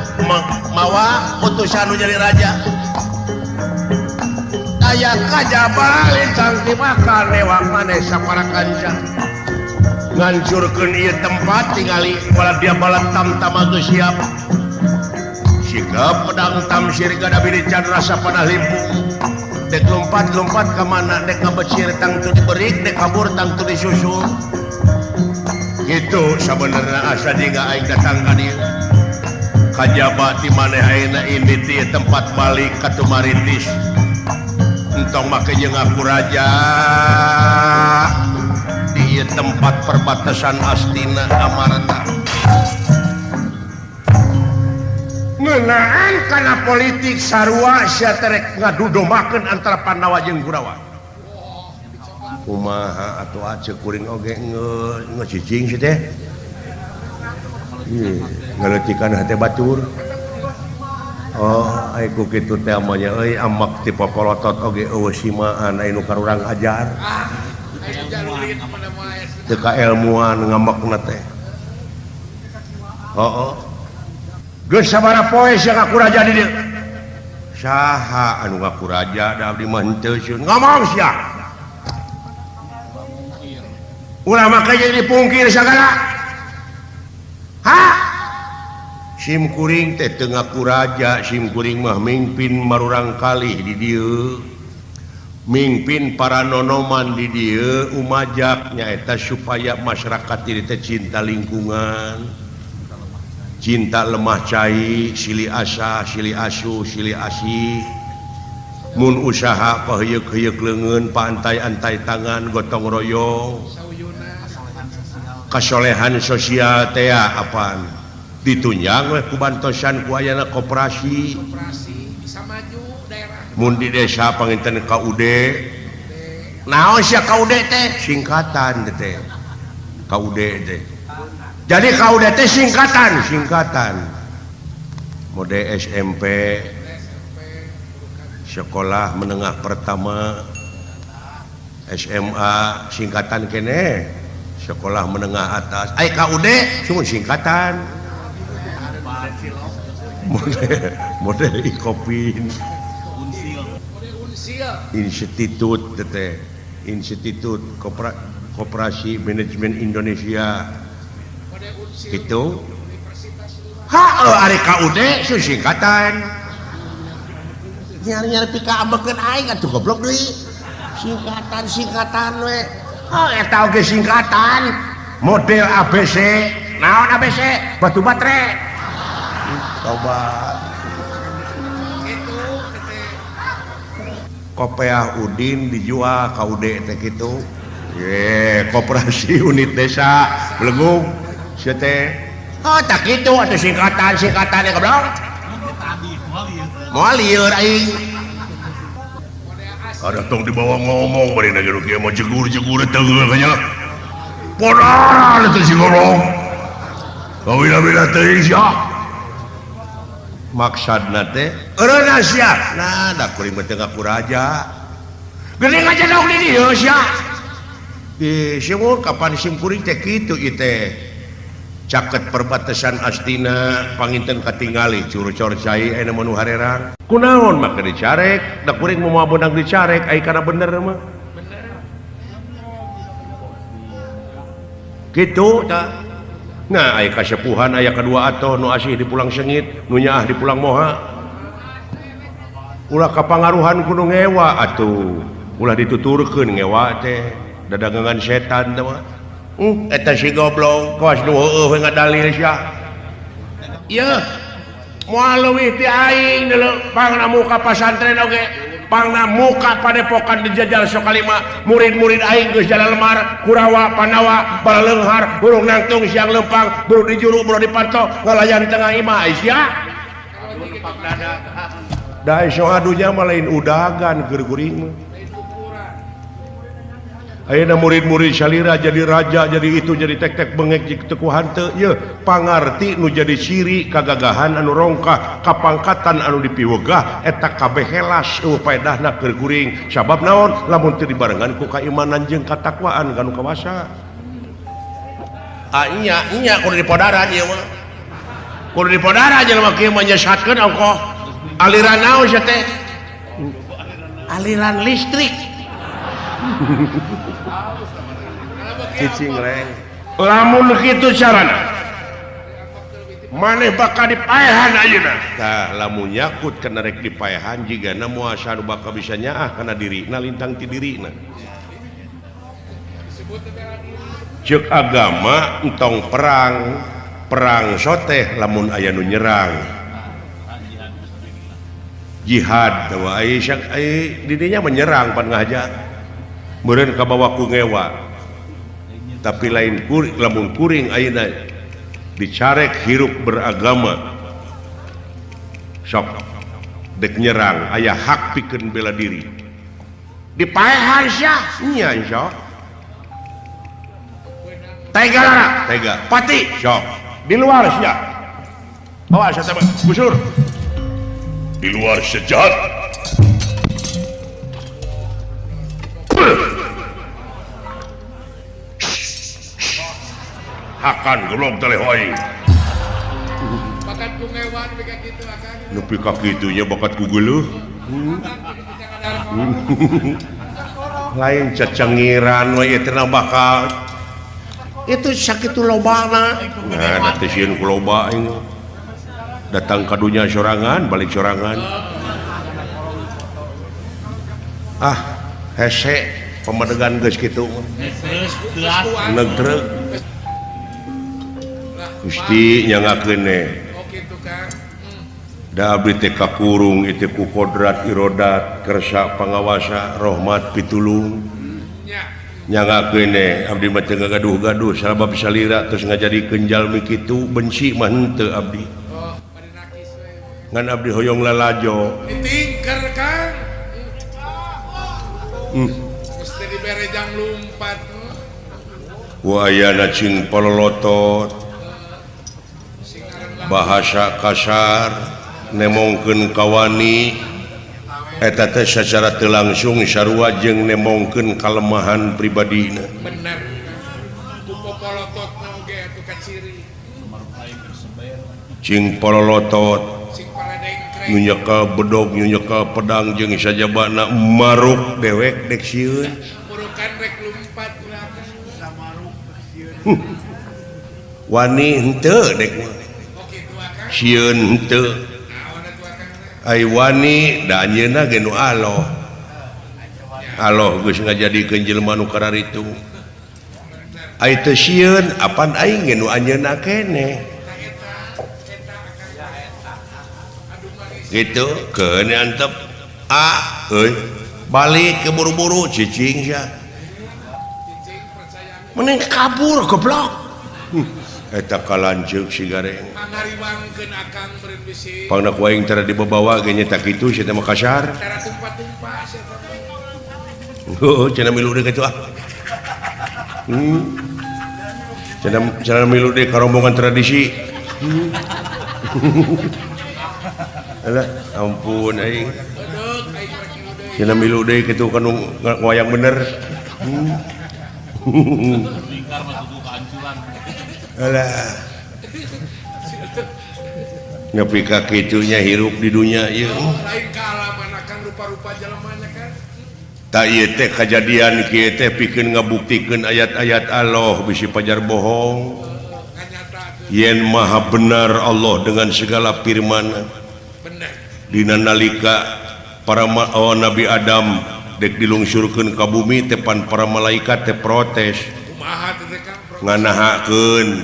mawa utusan anu jadi raja. Aya kajaba lintang dimakan lewat maneh saparakanca. Ngancurkeun ieu tempat tingali wala dia balat tam-tam geus siap. Sikap pedang tamsir gada bini candra sapanah limpung. Dek lompat-lompat ka mana dek ngabecir tangtu diberik dek kabur tangtu disusul. Gitu sabenerna asa jingga aing datang ka dieu. Kajaba ti maneh ayeuna ini ti tempat balik ka Tumaritis. Entong make jeung aku raja di tempat perbatasan Astina Amarta. Ngeunaan kana politik sarua sia terek ngadudomakeun antara Pandawa jeung Kurawa. Kumaha atuh aceuk kuring oge ngecicing si teh. Ngaleutikan hate batur. Oh, ai ku kitu teh mah nya euy amak ti popolotot oge eueuh simaan aya nu karurang ajar. Teu kaelmuan ngamekna teh. Heuh. Geus sabaraha poe sia ngaku raja di dieu? Saha anu ngaku raja da abdi mah henteu sieun. Ngomong sia. Ulah make jadi dipungkir sagala. Ha? Sim kuring teh teu ngaku raja, sim kuring mah mingpin marurang kalih di dieu. Mingpin para nonoman di dieu umajak nyaeta supaya masyarakat dieu teh cinta lingkungan. Cinta lemah cai, silih asah, silih asuh, silih asih. Mun usaha paheuyeuk-heuyeuk leungeun, paantai-antai tangan, gotong royong. Kasolehan sosial teh apaan? Ditunjang weh ku bantosan ku ayana koperasi. Bisa maju daerah. Mun di desa panginten KUD. Naon sia KUD teh? Singkatan teh. KUD teh. Jadi KUD teh singkatan, singkatan. Mode SMP, sekolah menengah pertama, SMA singkatan kene, sekolah menengah atas. Ai KUD cuma singkatan. Model Ikopin, Institut teh, Institut Koperasi Manajemen Indonesia. Gitu. Ha, ari KUD su singkatan. Nyari-nyari pika ambekeun aing atuh goblok deui. Singkatan-singkatan we. Oh, eta oge singkatan. Model ABC. Naon ABC? Batu baterai. Tobat. Kopeah Udin dijual ka UD teh kitu. Ye, koperasi unit desa Belegung. Sia teh. Oh tak kitu atuh singkatan-singkatan goblok. Moal lieur aing. Ada tong dibawa ngomong bari na jeruk ieu mah jegur-jegur teu nya. Podaran teh si goblok. Kawina-wina teuing sia. Maksudna teh eureuna sia. Nah, da kuring mah teu ngaku raja. Geuning aja dong di dieu sia. Di sumur kapan sim kuring teh kitu ieu teh. Caket perbatasan Astina panginten katingali curcor cai aya mah nu harerang. Kunaon make dicarek, da kuring moal beunang dicarek ai kana bener mah. Bener. Kitu tah. Nah, aya kasepuhan aya kadua atoh nu asih di pulang sengit, nu nyaah di pulang moha. Ulah kapangaruhan kudu ngewa atuh. Ulah dituturkeun ngewa teh dagangan setan teh mah. Eta si goblok kawas nu heueuh we ngadalil sia. Ieu moal leuwih ti aing deuleu pangna muka pasantren oge, pangna muka padepokan dijajal sokalima, murid-murid aing geus jalan lemar, Kurawa, Pandawa, balaleunghar, burung nangtung siang lempang, buru dijuru, buru dipanto, ngalayan di tengah imah ai sia. Da iso adunya mah lain udagan keur kuring mah. Ayeuna murid-murid salira jadi raja jadi itu jadi tek-tek bengek jeung teu ku hanteu yeuh pangarti nu jadi ciri kagagahan anu rongkah kapangkatan anu dipiwegah eta kabeh helas eueuh paedahna keur kuring sabab naon lamun teu dibarengan ku kaimanan jeung katakwaan kanu kawasa. Ah nya nya kudu dipodaran ieu mah kudu dipodaran jelema kieu mah nyesatkeun ongkoh aliran naon sia teh aliran listrik. Cicing reng lamun kitu carana maneh bakal dipaehan ayeuna tah lamun nyakut kana rek dipaehan jigana moal anu bakal bisa nyaah kana dirina lintang ti dirina. Ceuk agama entong perang perang soteh lamun aya nu nyerang jihad tawa ai didinya menyerang pan ngahaja meureun kabawa ku ngewa tapi lain kuring lamun kuring ayeuna dicarek hirup beragama sok dek nyerang aya hak pikeun bela diri dipaehan sia nya sok tega lara tega pati sok di luar sia awas sia teh gusur di luar sejahat. Hakan goblok teh aing. Bakat ku ngewan nepi ka kitu akan. Nepi ka kitu nya bakat ku geuleuh. Lain cecengiran we ieu teh bakal. Itu sakitu lobana. Nah, da teh sieun ku loba aing. Datang ka dunya sorangan, balik sorangan. Ah, hese pamadegan geus kitu. Hese. Gusti nyangakeun ne. Da abdi teh kakurung ieu teh ku kodrat irodat kersa pangawasa rahmat pitulung. Nyangakeun ne abdi mah teu ngagaduh-gaduh sabab salira terus ngajadikeun jalmi kitu benci mah henteu abdi. Ngan abdi hoyong lalajo. Ditingker Kang. Mesti dibere jang lumpat. Wayana cing pololotot. Bahasa kasar nemongkeun kawani eta teh sacara teu langsung sarua jeung nemongkeun kalemahan pribadina. Bener. Ku popolototna oge atuh kaciri. Cing pololotot nu nyekel bedog nu nyekel pedang jeung sajabana maruk dewek dek sieun. Murukan rek lumpat sieun. Wani henteu dek mah. Sieun henteu. Ai wani da anjeunna ge nu aloh. Aloh geus ngajadikeun jelema nu kararitu. Ai teu sieun apan aing ge nu anjeunna keneh. Gitu keun antep ah euy balik ke buru-buru cicing sia. Mending kabur goblok. Eta kalanceuk si Gareng. Ngariwangkeun akang beureun bisi. Pangna ku aing tara dibabawa ge nya tak kitu sia teh mah kasar. Tara tumpah-tumpah sia teh. Heuh, cenah milu deui kitu ah. Cenah milu deui ka rombongan tradisi. Alah, ampun aing. Cenah milu deui kitu ka nu wayang bener. Alah. Nepi ka kitunya hirup di dunia ieu. Lain kaalaman akang rupa-rupa jelemana kan. Ta ieu teh kajadian kieu teh pikeun ngabuktikeun ayat-ayat Allah bisi pajar bohong. Yen maha benar Allah dengan segala firman. Bener. Dina nalika para Nabi Adam dek dilungsurkeun ka bumi teh pan para malaikat teh protes. Kumaha teh Kang? Nganahakeun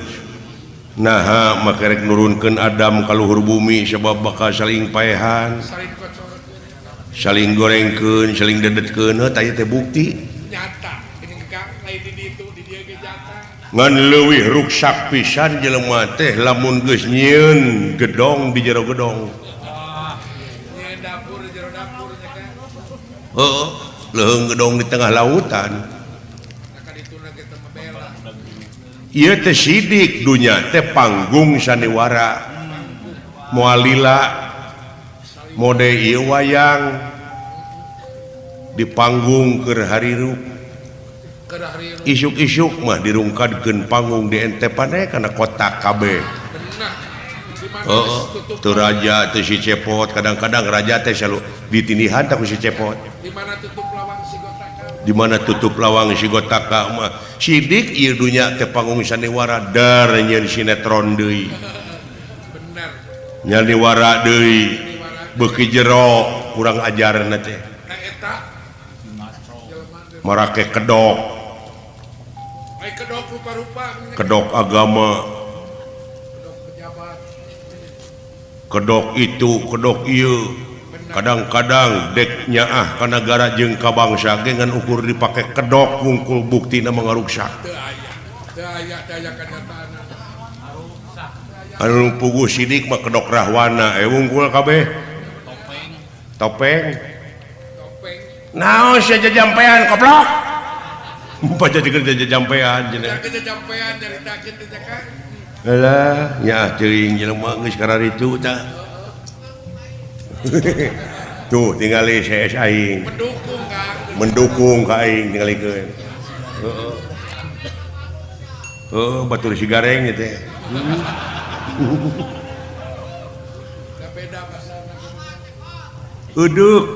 naha make rek nurunkeun Adam ka luhur bumi sebab bakal saling paehan, saling gorengkeun, saling dedetkeun. Heuh tah ieu teh bukti nyata ini Kang, lain di ditu di dieu ge nyata. Ngan leuwih ruksak pisan jelema teh lamun geus nyieun gedong di jero gedong. Nyieun dapur di jero dapur nya Kang. Heuh, leuheung gedong di tengah lautan. Ieu teh sidik dunya teh panggung sandiwara. Moal lila mode ieu wayang di panggung keur harirup. Isuk-isuk mah dirungkadkeun panggung di entepan we kana kotak kabeh. Heeh, teu raja teh si Cepot, kadang-kadang raja teh selalu ditindihan tah ku si Cepot. Di mana tutup lawang si Gotaka? Di mana tutup lawang si Gotaka mah sidik ieu dunya teh panggung sandiwara dar nyieun sinetron deui. Bener. Nyandiwara deui beuki jero kurang ajarna teh. Eta marake kedok. Ai kedok rupa-rupa. Kedok agama. Kedok pejabat. Kedok itu, kedok ieu. Kadang-kadang dek nyaah ka nagara jeung ka bangsa ge ngan ukur dipake kedok wungkul buktina mangaruksak. Teu aya. Teu aya, teu aya kanyataanna. Anu puguh sidik mah kedok rahwana wungkul kabeh. Topeng. Topeng. Topeng. Naon sia jajampean goblok. Baca jeung jajampean cenah. Jajampean nyaritakeun teh Kang. Alah, nyaah teuing jelema geus kararitu tah. Tuh tingali CS aing. Mendukung Kang. Mendukung ka aing tingalikeun. Heeh. Heuh, batur si Gareng ieu teh. Da beda basana. Eudeuh.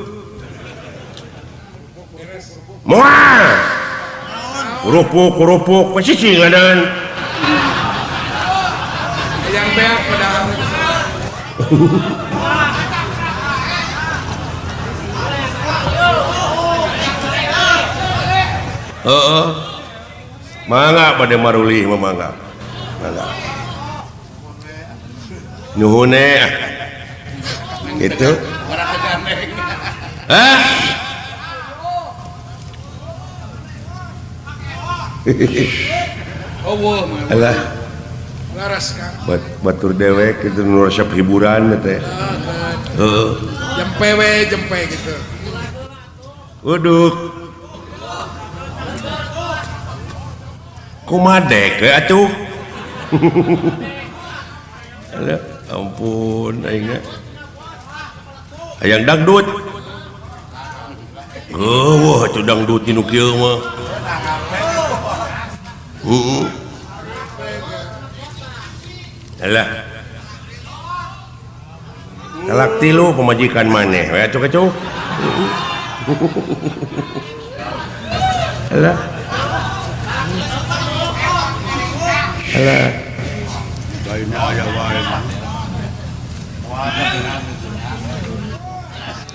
Moal. Kerupuk-kerupuk sisi ngadan. Yang beak padahal. Heeh. Mangga bade marulih mah mangga. Mangga. Nuhun eh. Gitu. Hah? Oh, alah. Laras Kang. Batur dewek itu nu resep hiburan teh. Heeh. Jempe we, jempe gitu. Uduk. Kumadek we atuh. Alah, ampun aing. Hayang dangdut. Heuh, atuh dangdut nu kieu mah. Heeh. Alah. Talak tilu pemajikan maneh we atuh kecuh. Alah. Alah.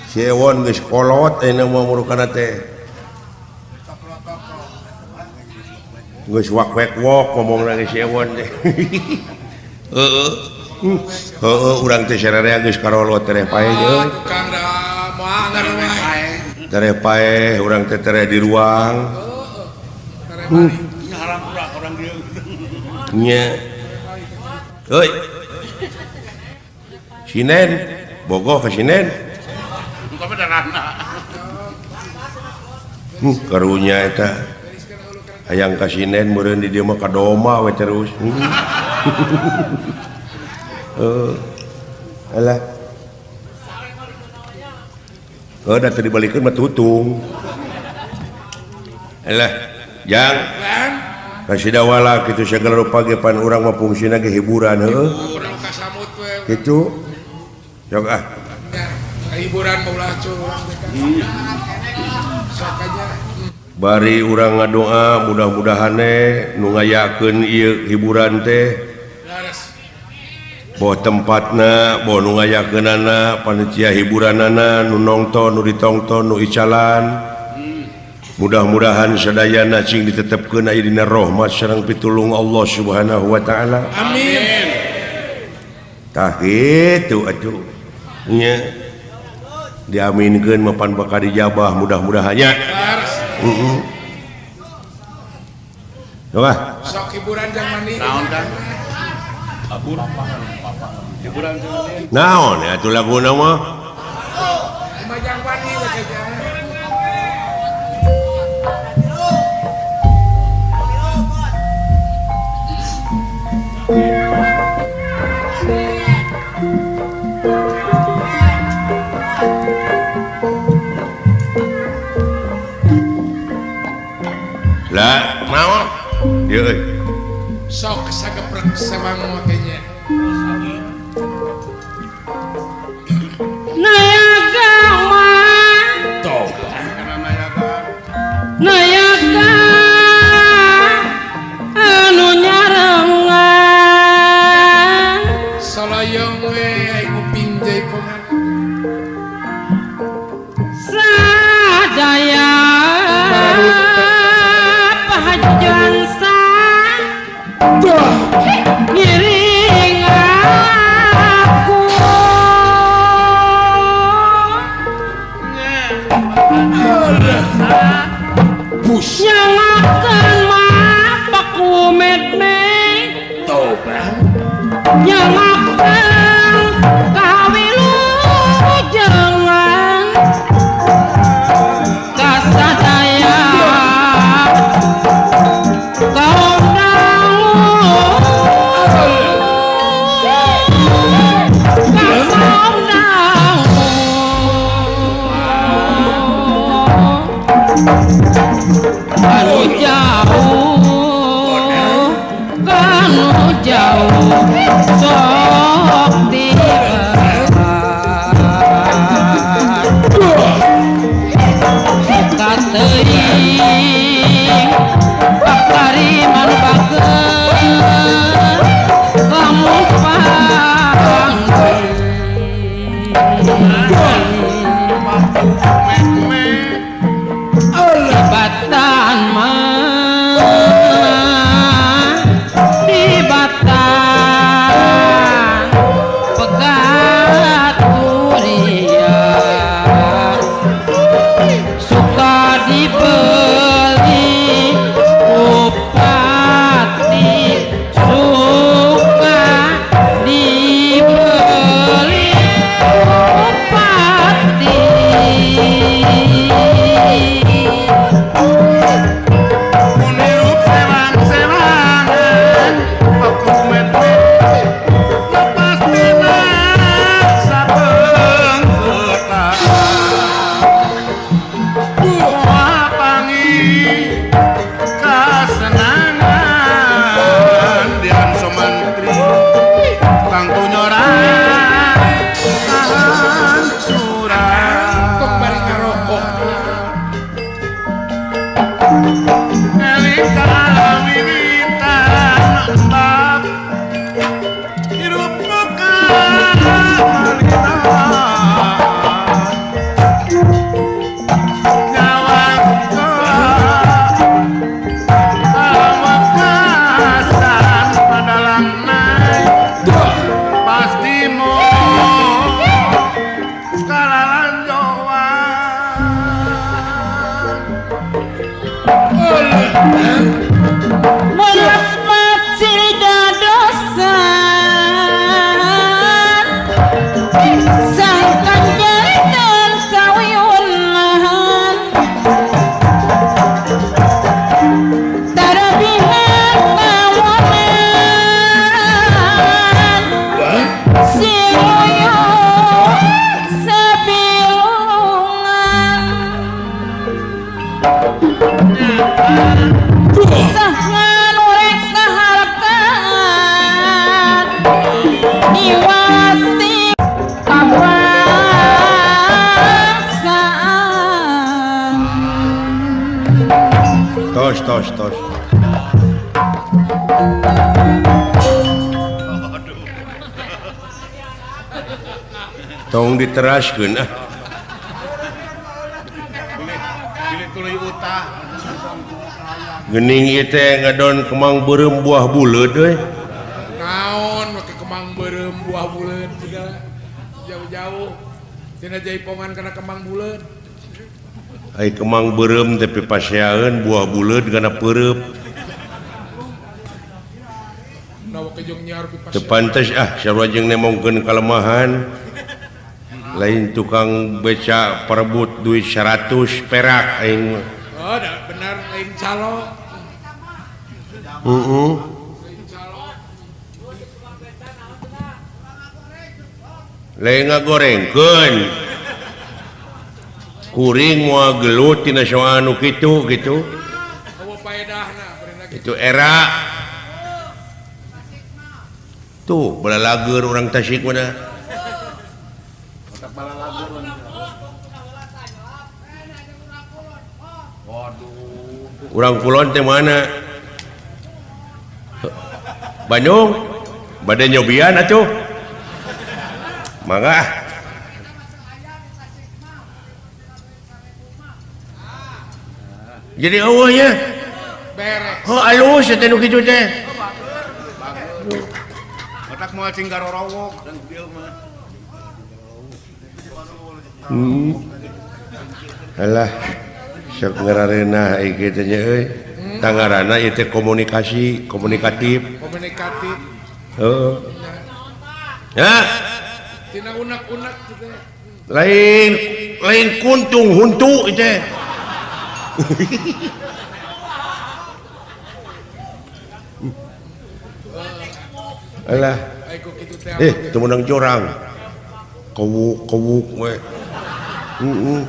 Si Ewon geus kolot ayeuna mah murukana teh. Geus wak-wek-wok ngomongna ge si Ewon teh. Heeh. Heeh, urang teh sararea geus karolot tereh paeh euy. Tukang da moal wae. Tereh paeh urang teh tereh di ruang. Heeh. Tereh balik. Nya. Heuy. Sinen, bogoh ka sinen. Karunya eta. Hayang ka sinen meureun di dieu mah kadoma we terus. Heuh. Alah. Heuh da teu dibalikeun mah tutung. Alah, jang. Kasidawala kitu sagala rupa ge pan urang mah fungsina ge hiburan heuh. Kitu. Sok ah. Hiburan maulah curang. Bari urang ngadoa mudah-mudahane nu ngayakeun ieu hiburan teh. Boh tempatna, boh nu ngayakeunana, panitia hiburanana, nu nongton, nu ditongton, nu icalan. Mudah-mudahan sadayana cing ditetepkeun aya dina rahmat sareng pitulung Allah Subhanahu wa taala. Amin. Tah kitu atuh. Nya diaminkeun mapan bakal dijabah mudah-mudahannya. Heeh. Coba. Sok hiburan jang mandi. Naon kan? Hiburan naon ya atuh laguna mah? Jang mandi we jang. Lah, naon? Ieu euy. Sok sageprek sewang teh nya. Nayaga mah toba nayaga anu nyarengan salayong we aing kuping jaipongan sadaya pahajan sa ngiring aku nyangakeun mah paku medme toba nyangakeun kawilujengan kasadaya kaum dangu kaum dangu kanu jauh kanu jauh sok tiba kateuing pakariman bageur lamun panggung batan mah di batan pegat kuria suka dibeli bupati suka dibeli bupati. Kok bari ngarokok Sangkan jantan sawiunahan Tarabihan kawanan Siluyo sabilungan Sahan urek kaharepkan Iwati kabangsaan. Tos tos tos. Tong diteraskeun ah. Geuning ieu teh ngadon kemang beureum buah buleud euy. Naon make kemang beureum buah buleud segala jauh-jauh tina jaipongan kana kemang buleud. Ai kemang beureum teh pipaseaeun buah buleud kana peureub. Teu pantes ah sarua jeung nemongkeun kalemahan. Lain tukang beca perebut duit 100 perak aing mah. Oh, benar lain calo. Heeh. Lain ngagorengkeun. Kuring moal gelut tina soal nu kitu gitu. Itu era. Tuh balalager urang Tasik mah. Urang kulon teh mana? Bandung? Bade nyobian atuh. Mangga. Jadi eueuh nya. Beres. Heuh alus teh nu kitu teh. Otak moal cing garorowok dan dieu mah. Alah. Sok ngarareunah ieu teh nya euy. Tangarana ieu teh komunikasi, komunikatif. Komunikatif. Heeh. Ya. Tina unek-unek kitu. Lain lain kuntung huntu ieu teh. Alah. Teu meunang jorang. Kewuk-kewuk we. Heeh.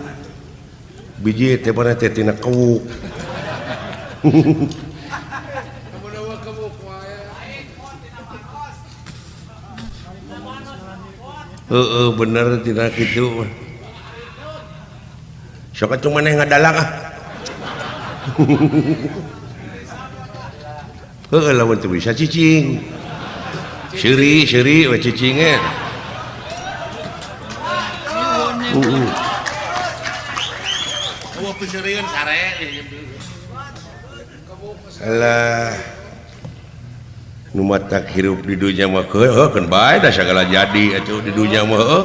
Biji teh mana teh tina kewuk. Heeh bener tina kitu. Sok atuh maneh ngadalang ah. Heeh lamun teu bisa cicing. Seuri seuri we cicing ge. Heeh. Alah nu matak hirup di dunya mah heuh keun bae da sagala jadi atuh di dunya mah heuh.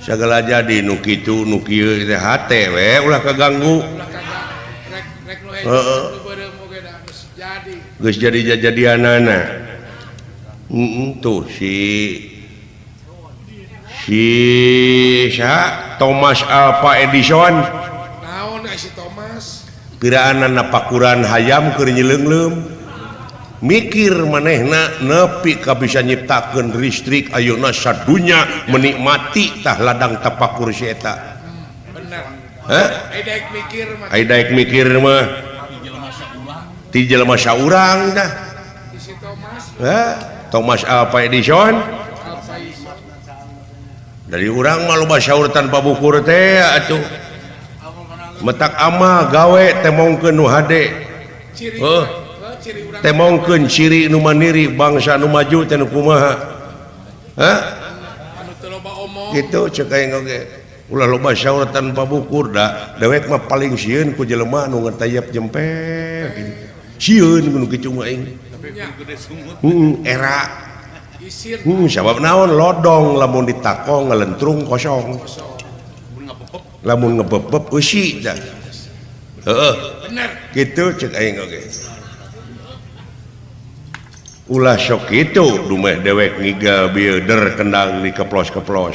Sagala jadi nu kitu nu kieu teh hate we ulah kaganggu. Heeh. Geus jadi jadianana. Heeh tuh si saha Thomas Alva Edison. Naon si Thomas? Kiraanan napakuran hayam keur nyeleungleum. Mikir manehna nepi ka bisa nyiptakeun listrik ayeuna sadunya menikmati tah ladang tapakur si eta. Bener. Hah? Ai daek mikir mah. Ai daek mikir mah. Ti jelema saurang tah. Si Thomas. Hah? Thomas Alva Edison. Dari urang mah loba saur tanpa bukur teh atuh. Metak ama gawe temongkeun nu hade. Heuh. Temongkeun ciri nu mandiri bangsa nu maju teh nu kumaha. Hah? Kitu ceuk aing oge. Ulah loba saur tanpa bukur da dewek mah paling sieun ku jelema nu ngetayap jempe gitu. Sieun ku nu kitu mah aing. Heeh, era. Sabab naon lodong lamun ditakong ngalentrung kosong. Lamun ngebebeb eusi dah. Heeh. Bener. Kitu ceuk aing oge. Ulah sok kitu dumeh dewek ngigal bieu der kendang di keplos-keplos.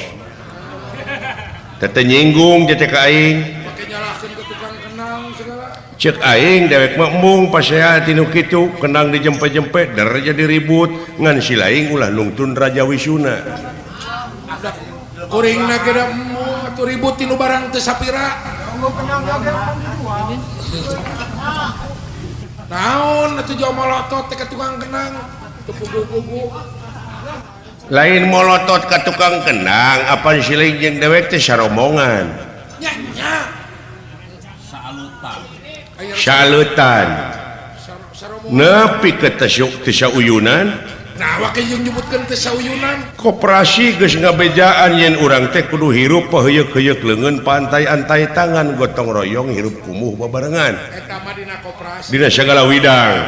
Teu nyinggung teh ka aing. Make nyalahkeun ke tukang kendang segala. Cek aing dewek mah embung pasea tinu kitu kendang dijempe-jempe der jadi ribut ngan si laing ulah nungtun Raja Wisuna. Kuringna ge da embung atuh ribut tinu barang teu sapira. Naon atuh jauh molotot teh ka tukang kendang teu pugu-pugu. Lain molotot ka tukang kendang apan si laing jeung dewek teh saromongan. Nya nya. Salutan. Salutan. Nepi ke teu sauyunan. Nah, wake jeung nyebutkeun teu sauyunan. Koperasi geus ngabejaan yen urang teh kudu hirup paheuyeuk-heuyeuk leungeun pantai-antai tangan gotong royong hirup kumuh babarengan. Eta mah dina koperasi. Dina sagala widang.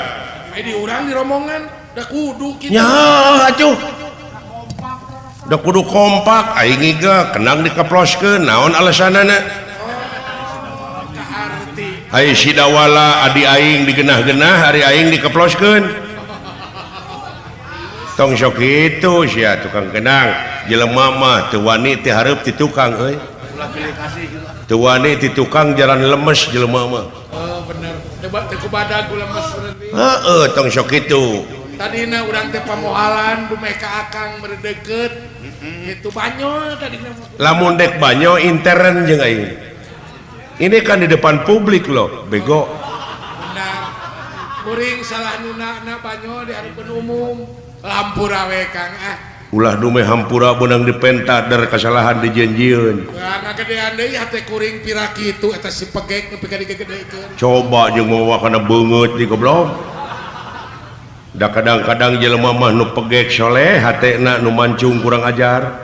Ai di urang di rombongan da kudu kitu. Nya atuh. Da kudu kompak aing ngiga kendang dikeploskeun naon alasanana? Oh, kaharti. Ai sidawala adi aing digenah-genah ari aing dikeploskeun. Tong sok kitu sia tukang kendang jelema mah teu wani teu hareup ti tukang euy. Teu wani ti tukang jalan lemes jelema mah. Oh bener, teu kubadag lemes berarti. Heeh, tong sok kitu. Tadina urang teh pamohalan dumeh ka akang berdeket. Kitu banyo tadina. Lamun dek banyo intern jeung aing. Ini kan di depan publik loh, bego. Benar. Kuring salah nunana banyo di hareupeun umum. Hampura we Kang ah. Ulah dumeh hampura beunang dipenta der kasalahan dijanjieun. Wah ngagedean deui hate kuring pira kitu eta si pegek nepi ka digegedekeun. Coba jeung mawa kana beungeut di goblok. Da kadang-kadang jelema mah nu pegek soleh hatena nu mancung kurang ajar.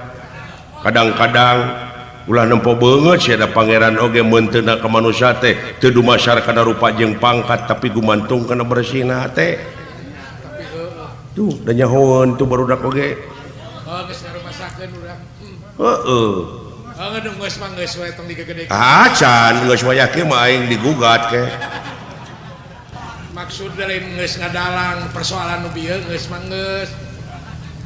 Kadang-kadang ulah nempo beungeut sia da pangeran oge meunteuna ka manusia teh teu dumasar kana rupa jeung pangkat tapi gumantung kana bersihna hate. Tuh, da nyahoeun tuh barudak oge. Oh, geus ngarumasakeun urang. Heeh. Oh, geus mah geus we tong digegedekeun. Ah, can geus wayah kieu mah aing digugat ke. Maksud lain geus ngadalang persoalan nu bieu geus mah geus.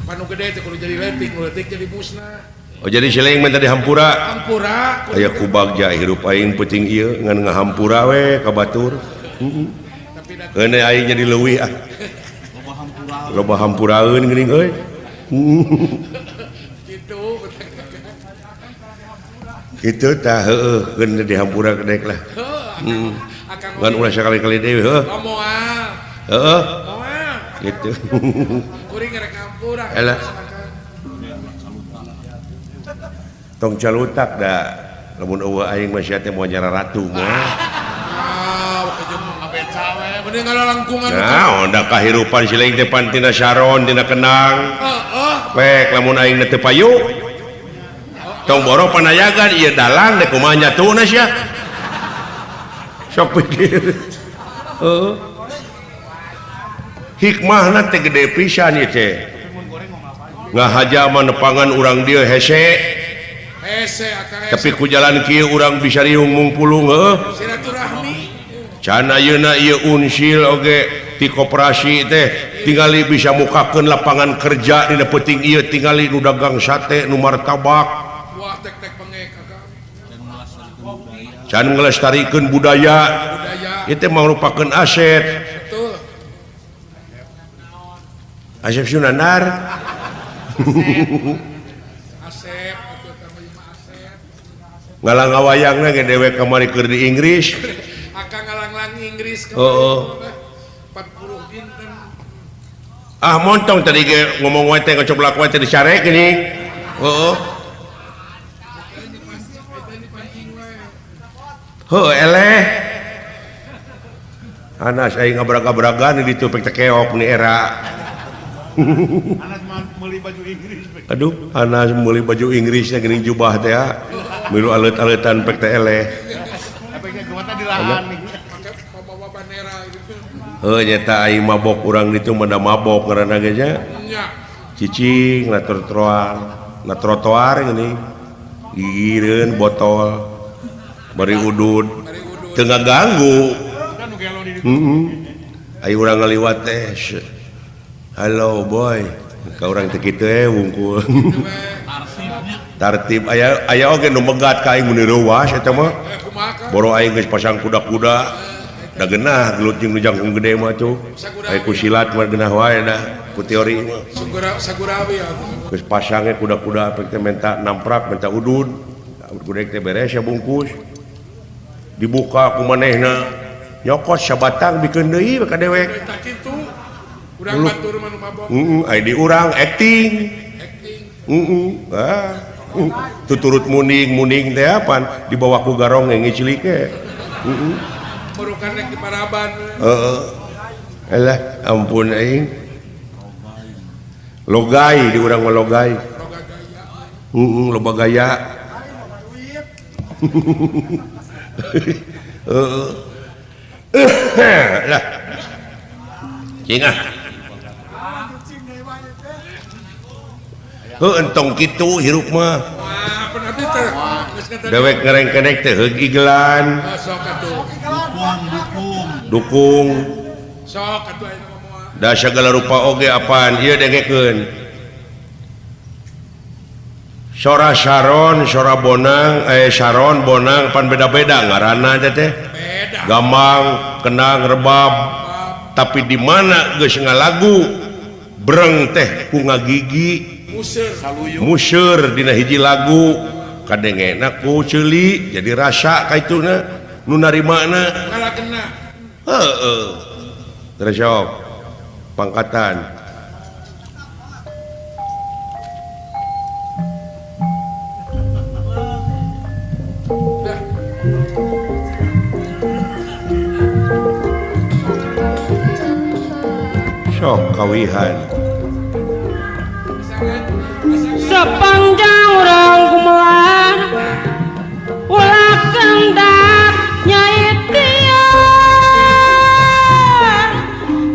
Pan nu gede teh kudu jadi leutik, nu leutik jadi musnah. Oh, jadi si laing mah tadi hampura. Hampura. Aya ku bagja hirup aing peuting ieu ngan ngahampura we ka batur. Heeh. Tapi aing jadi leuwih ah. Loba hampuraeun geuning euy. Kitu. Kitu tah heueuh keun dihampura kedek lah. Heeh. Ngan ulah sakali-kali deui heuh. Moal. Heeh. Moal. Kitu. Kuring rek hampura. Elah. Tong calutak da lamun eueuh aing mah sia teh moal nyara ratu moal. Nah, onda kahirupan si laing teh pan tina saron tina kendang. Pek lamun aing teu payu. Tong boro panayagan ieu dalang dek kumaha nyatuna sia. Sok pikir. Heeh. Hikmahna teh gede pisan ieu teh. Ngahaja mah nepangan urang dieu hese. Hese akang. Tapi ku jalan kieu urang bisa riung mungpulung heuh. Silaturahmi. Can ayeuna ieu unsil oge ti koperasi teh tingali bisa mukakeun lapangan kerja dina peuting ieu tingali nu dagang sate nu martabak. Wah tek-tek pengek akang. Can ngelestarikeun budaya. Ieu teh mangrupakeun aset. Betul. Asep Sunandar. Asep atuh tambah asep. Ngalang-ngawayangna ge dewek kamari keur di Inggris. Akang ngalanglang Inggris ke oh, oh. 40 dinten. Ah montong tadi ge ngomong wae teh ngocoblak wae teh disarek geuning. Heeh. Heuh eleh. Anas aing ngabrag-abragan di ditu pek teh keok ni era. Anas meuli baju Inggris. Aduh, Anas meuli baju Inggris geuning jubah teh ya. Milu alet-aletan pek teh eleh. Heuh nyata aing mabok urang ditu mah da mabok ngaranna ge nya. Cicing na trotoar, na trotoar geuning. Gigireun botol bari udud. Teu ngaganggu. Heeh. Aing urang ngaliwat teh. Halo boy, ka urang teh kitu we wungkul. Tartib aya aya oge nu megat ka aing mun reuwas eta mah. Boro aing geus pasang kuda-kuda. Da geunah gelut jeung nu jangkung gede mah tuh. Aya ku silat mah geunah wae da ku teori mah. Sagurawi atuh. Geus pasangnya kuda-kuda apek teh menta namprak, menta udud. Kuda teh beres ya bungkus. Dibuka ku manehna. Nyokot sabatang bikeun deui ka dewek. Tah kitu. Urang batur mah nu mabok. Heeh, aya di urang acting. Acting. Heeh. Ah. Tuturut muning-muning teh apan dibawa ku garong ngicilik ge. Heeh. Merukan rek di paraban. Heeh. Alah, ampun aing. Logai di urang mah logai. Heeh, loba gaya. Heeh. Lah. Cing ah. Heuh entong kitu hirup mah. Dewek ngerengkenek teh heug igelan. Dukung. Sok atuh ayeuna mah moal. Da sagala rupa oge apaan ieu dengekeun. Sora saron, sora bonang, saron bonang pan beda-beda ngaranna teh teh. Gambang, kenang, rebab. Tapi di mana geus ngalagu breng teh ku ngagigi. Museur dina hiji lagu kadengena ku ceuli jadi rasa kaituna nu narimana kalakena heueuh terus sok pangkatan sok kawihan sepanjang urang gumelar ulah kendap nyai tiar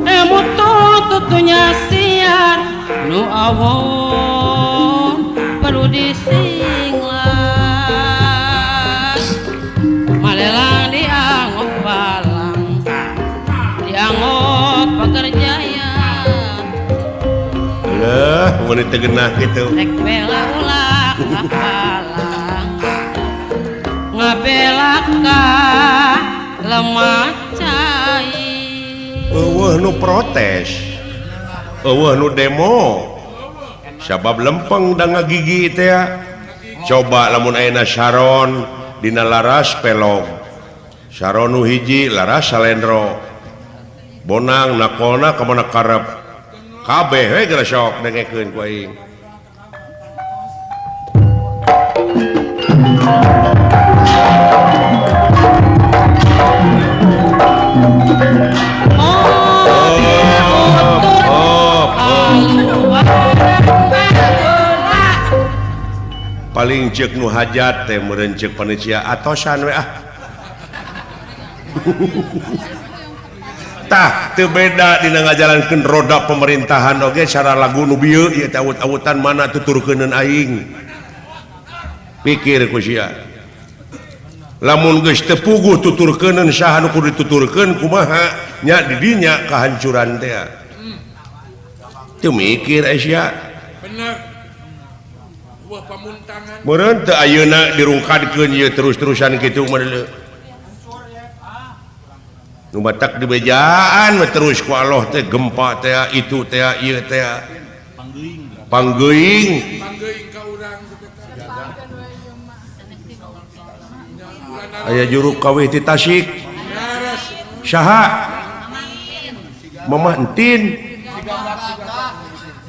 emutu tutunya siar nu awon perlu disinglas malelang dianggap balang dianggap pekerjaan. Lah, mun teu geunah kitu. Rek bela ulah kahalang. Ngabela ka lemah cai. Eueuh nu protes. Eueuh nu demo. Sabab lempeng da ngagigi teh. Coba lamun ayeuna saron dina laras pelog. Saron nu hiji laras salendro. Bonang nakolna ka mana karep. Kabeh we geura sok dengekeun ku aing. Paling ceuk nu hajat teh meureun ceuk panitia atosan we ah. Tah teu beda dina ngajalankeun roda pemerintahan oge cara lagu nu bieu ieu teh awut-awutan mana tuturkeuneun aing. Pikir ku sia. Lamun geus teu puguh tuturkeuneun saha nu kudu dituturkeun kumaha nya di dinya kahancuran teh. Teu mikir ai sia. Bener. Wah pamuntangan. Meureun teu ayeuna dirungkadkeun ieu terus-terusan kitu mah deuleu. Nu batak dibejaan we terus ku Allah teh gempa teh itu teh ieu teh panggeuing panggeuing ka urang aya juru kawih ti Tasik saha Mamah Entin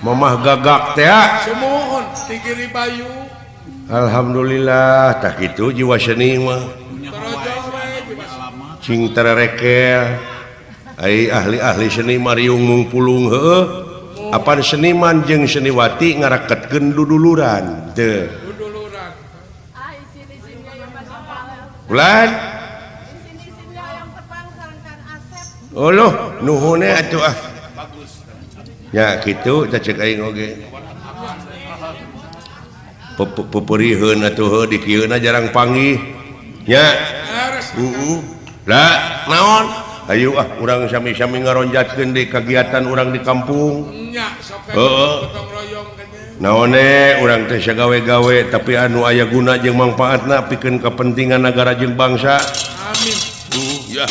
Mamah Gagak teh sumuhun ti Giri Bayu. Alhamdulillah tah kitu jiwa seni mah cing tererekel ai ahli-ahli seni mariung mungpulung heueuh apan seniman jeung seniwati ngaraketkeun duduluran teu duduluran bulan oh loh nuhun atuh ah ya kitu tah ceuk aing oge peperiheun atuh heuh di kieuna jarang panggih nya heeh lah naon Ayo ah urang sami-sami ngaronjatkeun di kegiatan urang di kampung. Nya sok Heeh. gotong royong kan nya. Naone urang teh sagawe-gawe tapi anu aya guna jeung mangpaatna pikeun kepentingan nagara jeung bangsa. Amin. Ya.